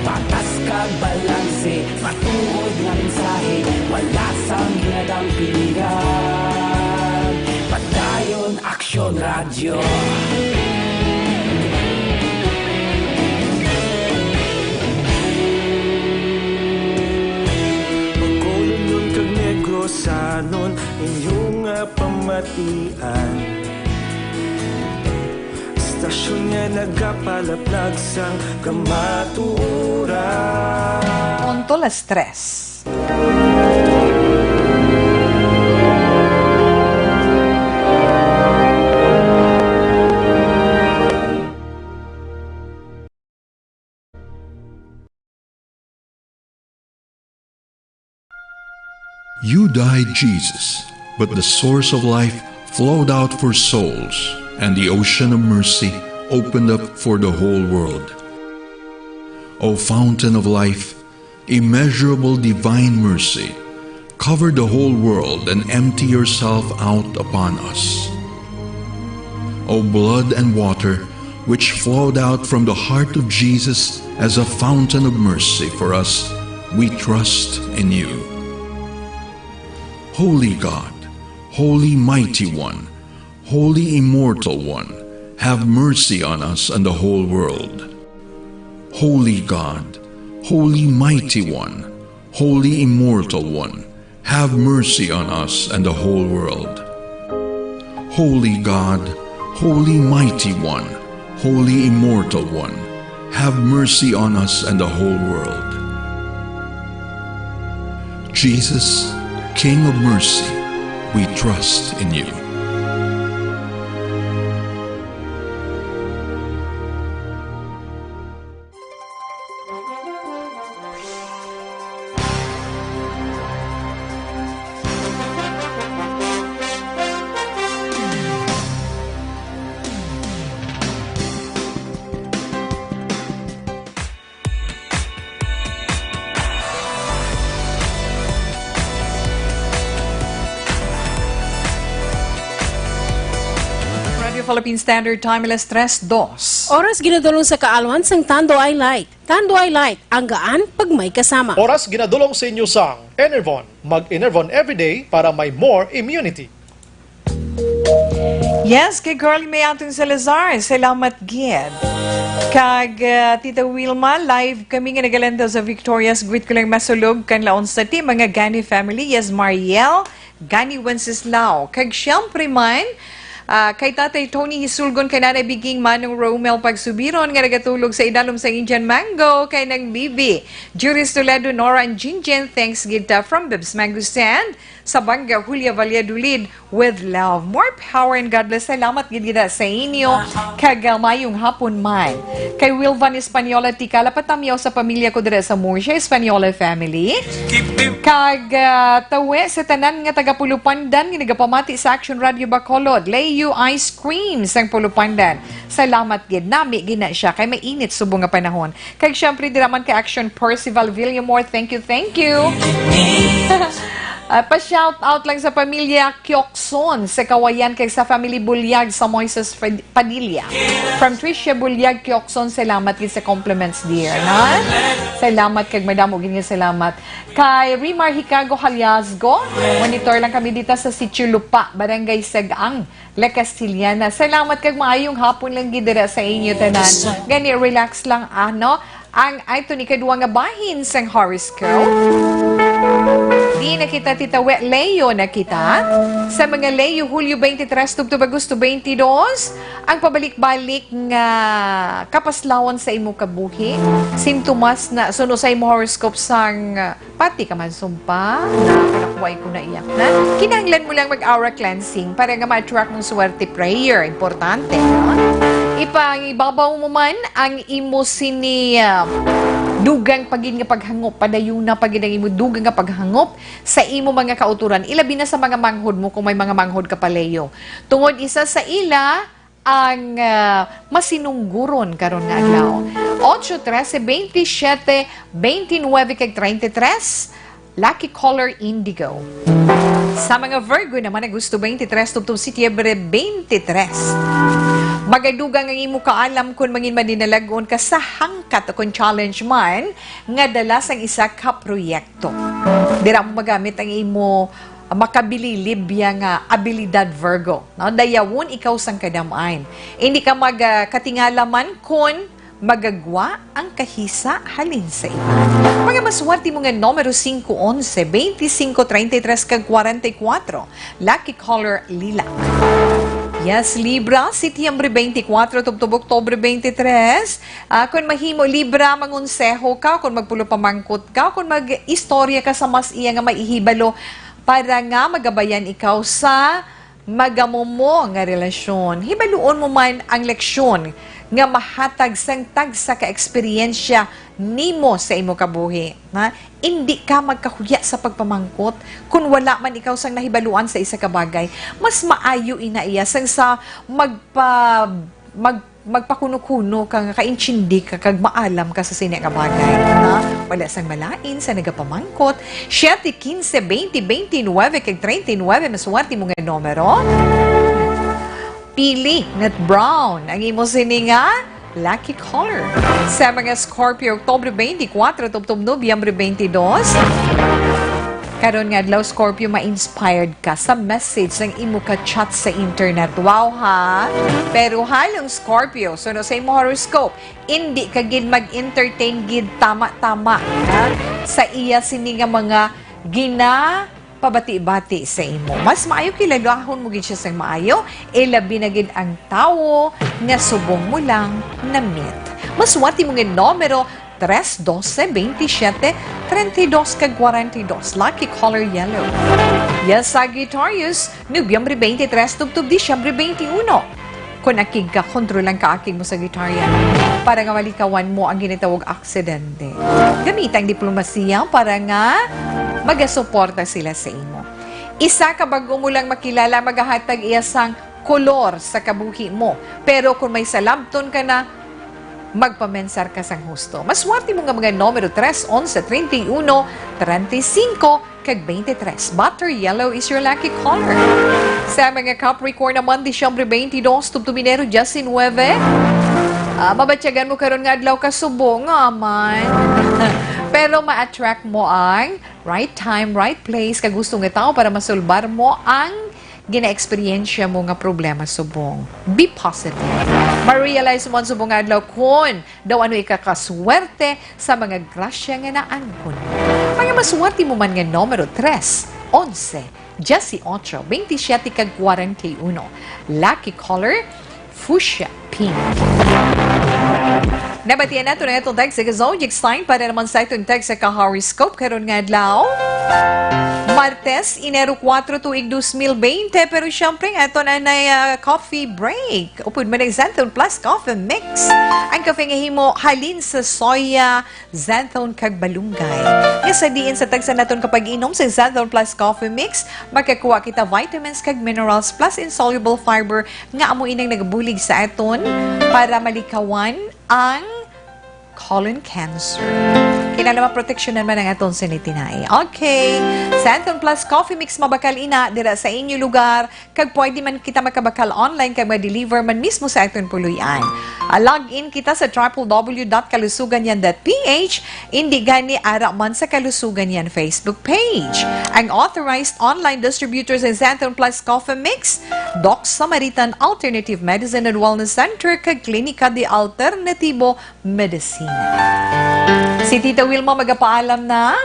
Patas kag balanse, matuod nga mensahe, wala sang ginadampingan. Padayon Aksyon Radyo. Bacolodnon kag Negrosanon, inyo nga pamatian. Istasyon nga nagapalaplag sang kamatuoran. Alas tres. You died, Jesus, but the source of life flowed out for souls, and the ocean of mercy opened up for the whole world. O fountain of life, immeasurable divine mercy, cover the whole world and empty yourself out upon us. O blood and water, which flowed out from the heart of Jesus as a fountain of mercy for us, we trust in you. Holy God, Holy Mighty One, Holy Immortal One, have mercy on us and the whole world. Holy God, Holy Mighty One, Holy Immortal One, have mercy on us and the whole world. Holy God, Holy Mighty One, Holy Immortal One, have mercy on us and the whole world. Jesus, King of mercy, we trust in you. Radio Philippine Standard Time, alas tres dos. Oras ginadulong sa kaalwan sang Tanduay Light. Tanduay Light, ang gaan pag may kasama. Oras ginadulong sa inyo sang Enervon. Mag-Enervon everyday para may more immunity. Yes, kay Carly May Anton Salazar, salamat gid. Kag, ah, Tita Wilma, live kami nga nagalantaw sa Victorias. Greet ko lang masulog kanlaon sa team, mga Gani family. Yes, Mariel, Gani Wenceslao. Kag siyempre man, ah, kay Tatay Tony Hisulgon, kay Nanay Biging, Manong Romel Pagsubiron nga nagatulog sa idalom sa Indian Mango, kay Nang Bibi, Juris Toledo, Nora and Jinjin, thanks gid ta from Bibs Mango Stand, Sabanga, Julia Valladolid, with love. More power and God bless. Salamat gid gid sa inyo. Kag, ah, mayong hapon man. Kay Wilvan Española, Tikala, patamyaw sa pamilya ko dira sa Murcia Española family. Kag, ah, tawi sa tanan nga taga Pulupandan nga nagapamati sa Action Radio Bacolod. Leo Ice Cream sang Pulupandan. Salamat gid. Nami gid na siya kay mainit subong nga panahon. Kag siyempre, dira man kay Action Percival Villamor. Thank you, thank you. Ah, pa-shout out lang sa pamilya Kyokson sa Kawayan kag sa family Bulyag sa Moises Pad-, Padilla. From Tricia Bulyag Kyokson, salamat gid sa compliments, dear, ha? Salamat kag madamo gid nga salamat. Kay Rimar Hicago Haliasgo, monitor lang kami dita sa Sitio Lupa, Barangay Sagaang, La Castellana. Salamat kag maayong hapon lang gid dira sa inyo tanan. Gani, relax lang, ano? Ang aton ikadua nga bahin sang horoscope. Di na kita titawi, Leo na kita. Sa mga Leo, Hulyo twenty-three tubtob Agosto twenty-two, ang pabalik-balik nga kapaslawon sa imo kabuhi. Sintomas na suno sa imo horoscope sang Pati ka man sumpa, nakakakuway ko na iyak na. Kinahanglan mo lang mag-aura cleansing para nga ma-attract mong swerte prayer. Importante, no? Ipangibabaw mo man ang imo sini, ah, dugang pa gid nga paghangop. Padayuna pa gid ang imo dugang nga paghangop sa imo mga kautoran. Ilabi na sa mga manghod mo kung may mga manghod ka pa, Leo. Tungod isa sa ila, ang, ah, masinungguron karon nga adlaw. Ocho, trese, veintisiete, veintinuebe, kag treinta y tres, lucky color indigo. Sa mga Virgo naman, Agosto twenty-three tubtob Setyembre twenty-three. Magadugang ang imo kaalam kon mangin madinalag-on ka sa hangkat o kon challenge man nga dala sang isa ka proyekto. Dira mo magamit ang imo makabililib ya nga abilidad, Virgo, no? Dayawon ikaw sang kadam-an. Indi ka mag, ah, katingala man kon magagwa ang kahisa halin sa iban. Mga maswerte mo nga numero, singko, onse, beintisinko, treinta y tres, kag kwarenta y kuwatro. Lucky color, lilac. Yes, Libra, Setyembre twenty-four, tubtob Oktubre twenty-three. Ah, kung mahimo, Libra, mangonseho ka, kung magpulong pamangkot ka, kung mag-istorya ka sa mas iya nga maihibalo, para nga magabayan ikaw sa magamumo nga relasyon. Hibaluon mo man ang leksyon nga mahatag sang tagsa ka eksperyensya nimo sa imo kabuhi, ha? Indi ka magkahuya sa pagpamangkot kon wala man ikaw sang nahibaluan sa isa ka bagay. Mas maayo ina iya sang sa magpa-, mag-, magpakuno-kuno ka nga kaintindi ka kag maalam ka sa sini nga bagay, ha? Wala sang malain sa nagapamangkot. Siyete, kinse, baynte, baynte nuebe kag treinta y nuebe, maswerte mo nga numero. Pili, nut brown, ang imo sini nga lucky color. Sa mga Scorpio, Oktubre twenty-four, tubtob Nobyembre twenty-two. Karon nga adlaw, Scorpio, ma-inspired ka sa message sang imo ka-chat sa internet. Wow, ha? Pero halong Scorpio, suno sa imo horoscope, indi ka gid mag-entertain gid tama-tama, ha? Sa iya sini nga mga gina pabati-bati sa imo. Mas maayo kilalahon mo gid siya sang maayo, ilabi na gid ang tawo nga subong mo lang na-meet. Maswerte mo nga numero tres, dose, baynte siyete, treinta y dos kag kwarenta y dos. Lucky color yellow. Yes, Sagittarius, Nobyembre twenty-three, tubtob Disyembre twenty-uno. Kon akig ka, kontrolan ka akig mo, Sagittarian, para nga malikawan mo ang ginatawag aksidente. Gamita ang diplomasiya para nga magasuporta sila sa imo. Isa ka bag-o mo lang makilala, magahatag iya sang kolor sa kabuhi mo. Pero kung may salabton ka na, magpamensar ka sang husto. Maswerte mo nga mga numero tres, onse, treinta y uno, treinta y cinco, kag twenty-three. Butter yellow is your lucky color. Sa mga Capricorn naman, Disyembre twenty-two, tubtob Enero diecinuebe. Ah, mabatyagan mo karon nga adlaw ka subong, nga man. Pero ma-attract mo ang right time, right place, kag husto nga tawo para masulbar mo ang gina-eksperyensya mo nga problema subong. Be positive. Ma-realize mo ang subong nga adlaw kon daw ano ikakaswerte sa mga grasya nga naangkon. Mga maswerte mo man nga numero tres, onse, dieciocho, veintisiete, kag kwarenta y uno. Lucky color, fuchsia pink. Nabatian nato na itong text sa zodiac sign para naman sa itong text sa ka-horoscope karon nga adlaw. Martes, Enero kuwatro, tuig dos mil bente, pero siyempre, ato na na, ah, coffee break. Upod man ang Xanthone Plus Coffee Mix. Ang kape nga himo halin sa soya, xanthone kag balunggay. Nga sa diin sa tagsa naton ka pag-inom sa Xanthone Plus Coffee Mix, makakuha kita vitamins kag minerals plus insoluble fiber nga amo inang nagabulig sa aton para malikawan ang colon cancer. Kinahanglan maproteksyonan man ang aton sinitinai. Okay. Xanthone Plus Coffee Mix mabakal ina dira sa inyo lugar. Kag pwede man kita makabakal online kag ma-deliver man mismo sa aton puloy-an. Ah, log in kita sa triple W dot kalusugan yan dot P H, indi gani ara man sa Kalusugan Yan Facebook page. Ang authorized online distributor sa Xanthone Plus Coffee Mix, Doc Samaritan Alternative Medicine and Wellness Center kag Klinika de Alternativo Medicina. Si Tita Wilma magapaalam na.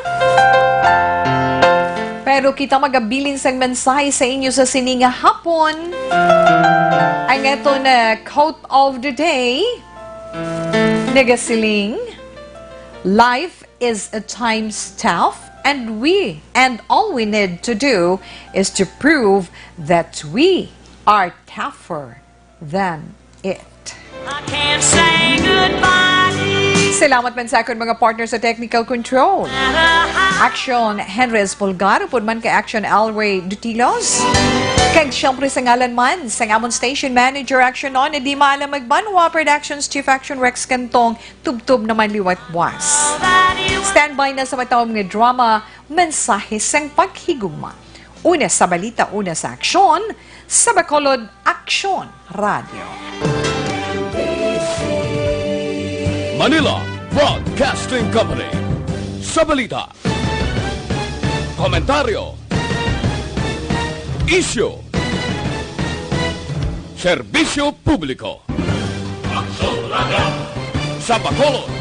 Pero kita magabilin sang mensahe sa inyo sa sini nga hapon. Ang aton, uh, quote of the day, nagasiling, "Life is a times tough, and we, and all we need to do is to prove that we are tougher than it." I can't say goodbye. Salamat man sa akon mga partner sa technical control. Action, Henry Espolgar, upod man kay Action, Alway Dutilos. Kag siyempre sa ngalan man sang amon station manager, Action On, Edima Alam Magbanwa, Productions Chief, Action, Rex Cantong, tubtob naman liwat buwas. Standby na sa matawag nga drama, Mensahe sang Paghigugma. Una sa balita, una sa aksyon, sa Bacolod, Aksyon Radio. Manila Broadcasting Company. Sa balita, komentaryo, isyu, serbisyo publiko. Aksyon Radio. Sa Bacolod,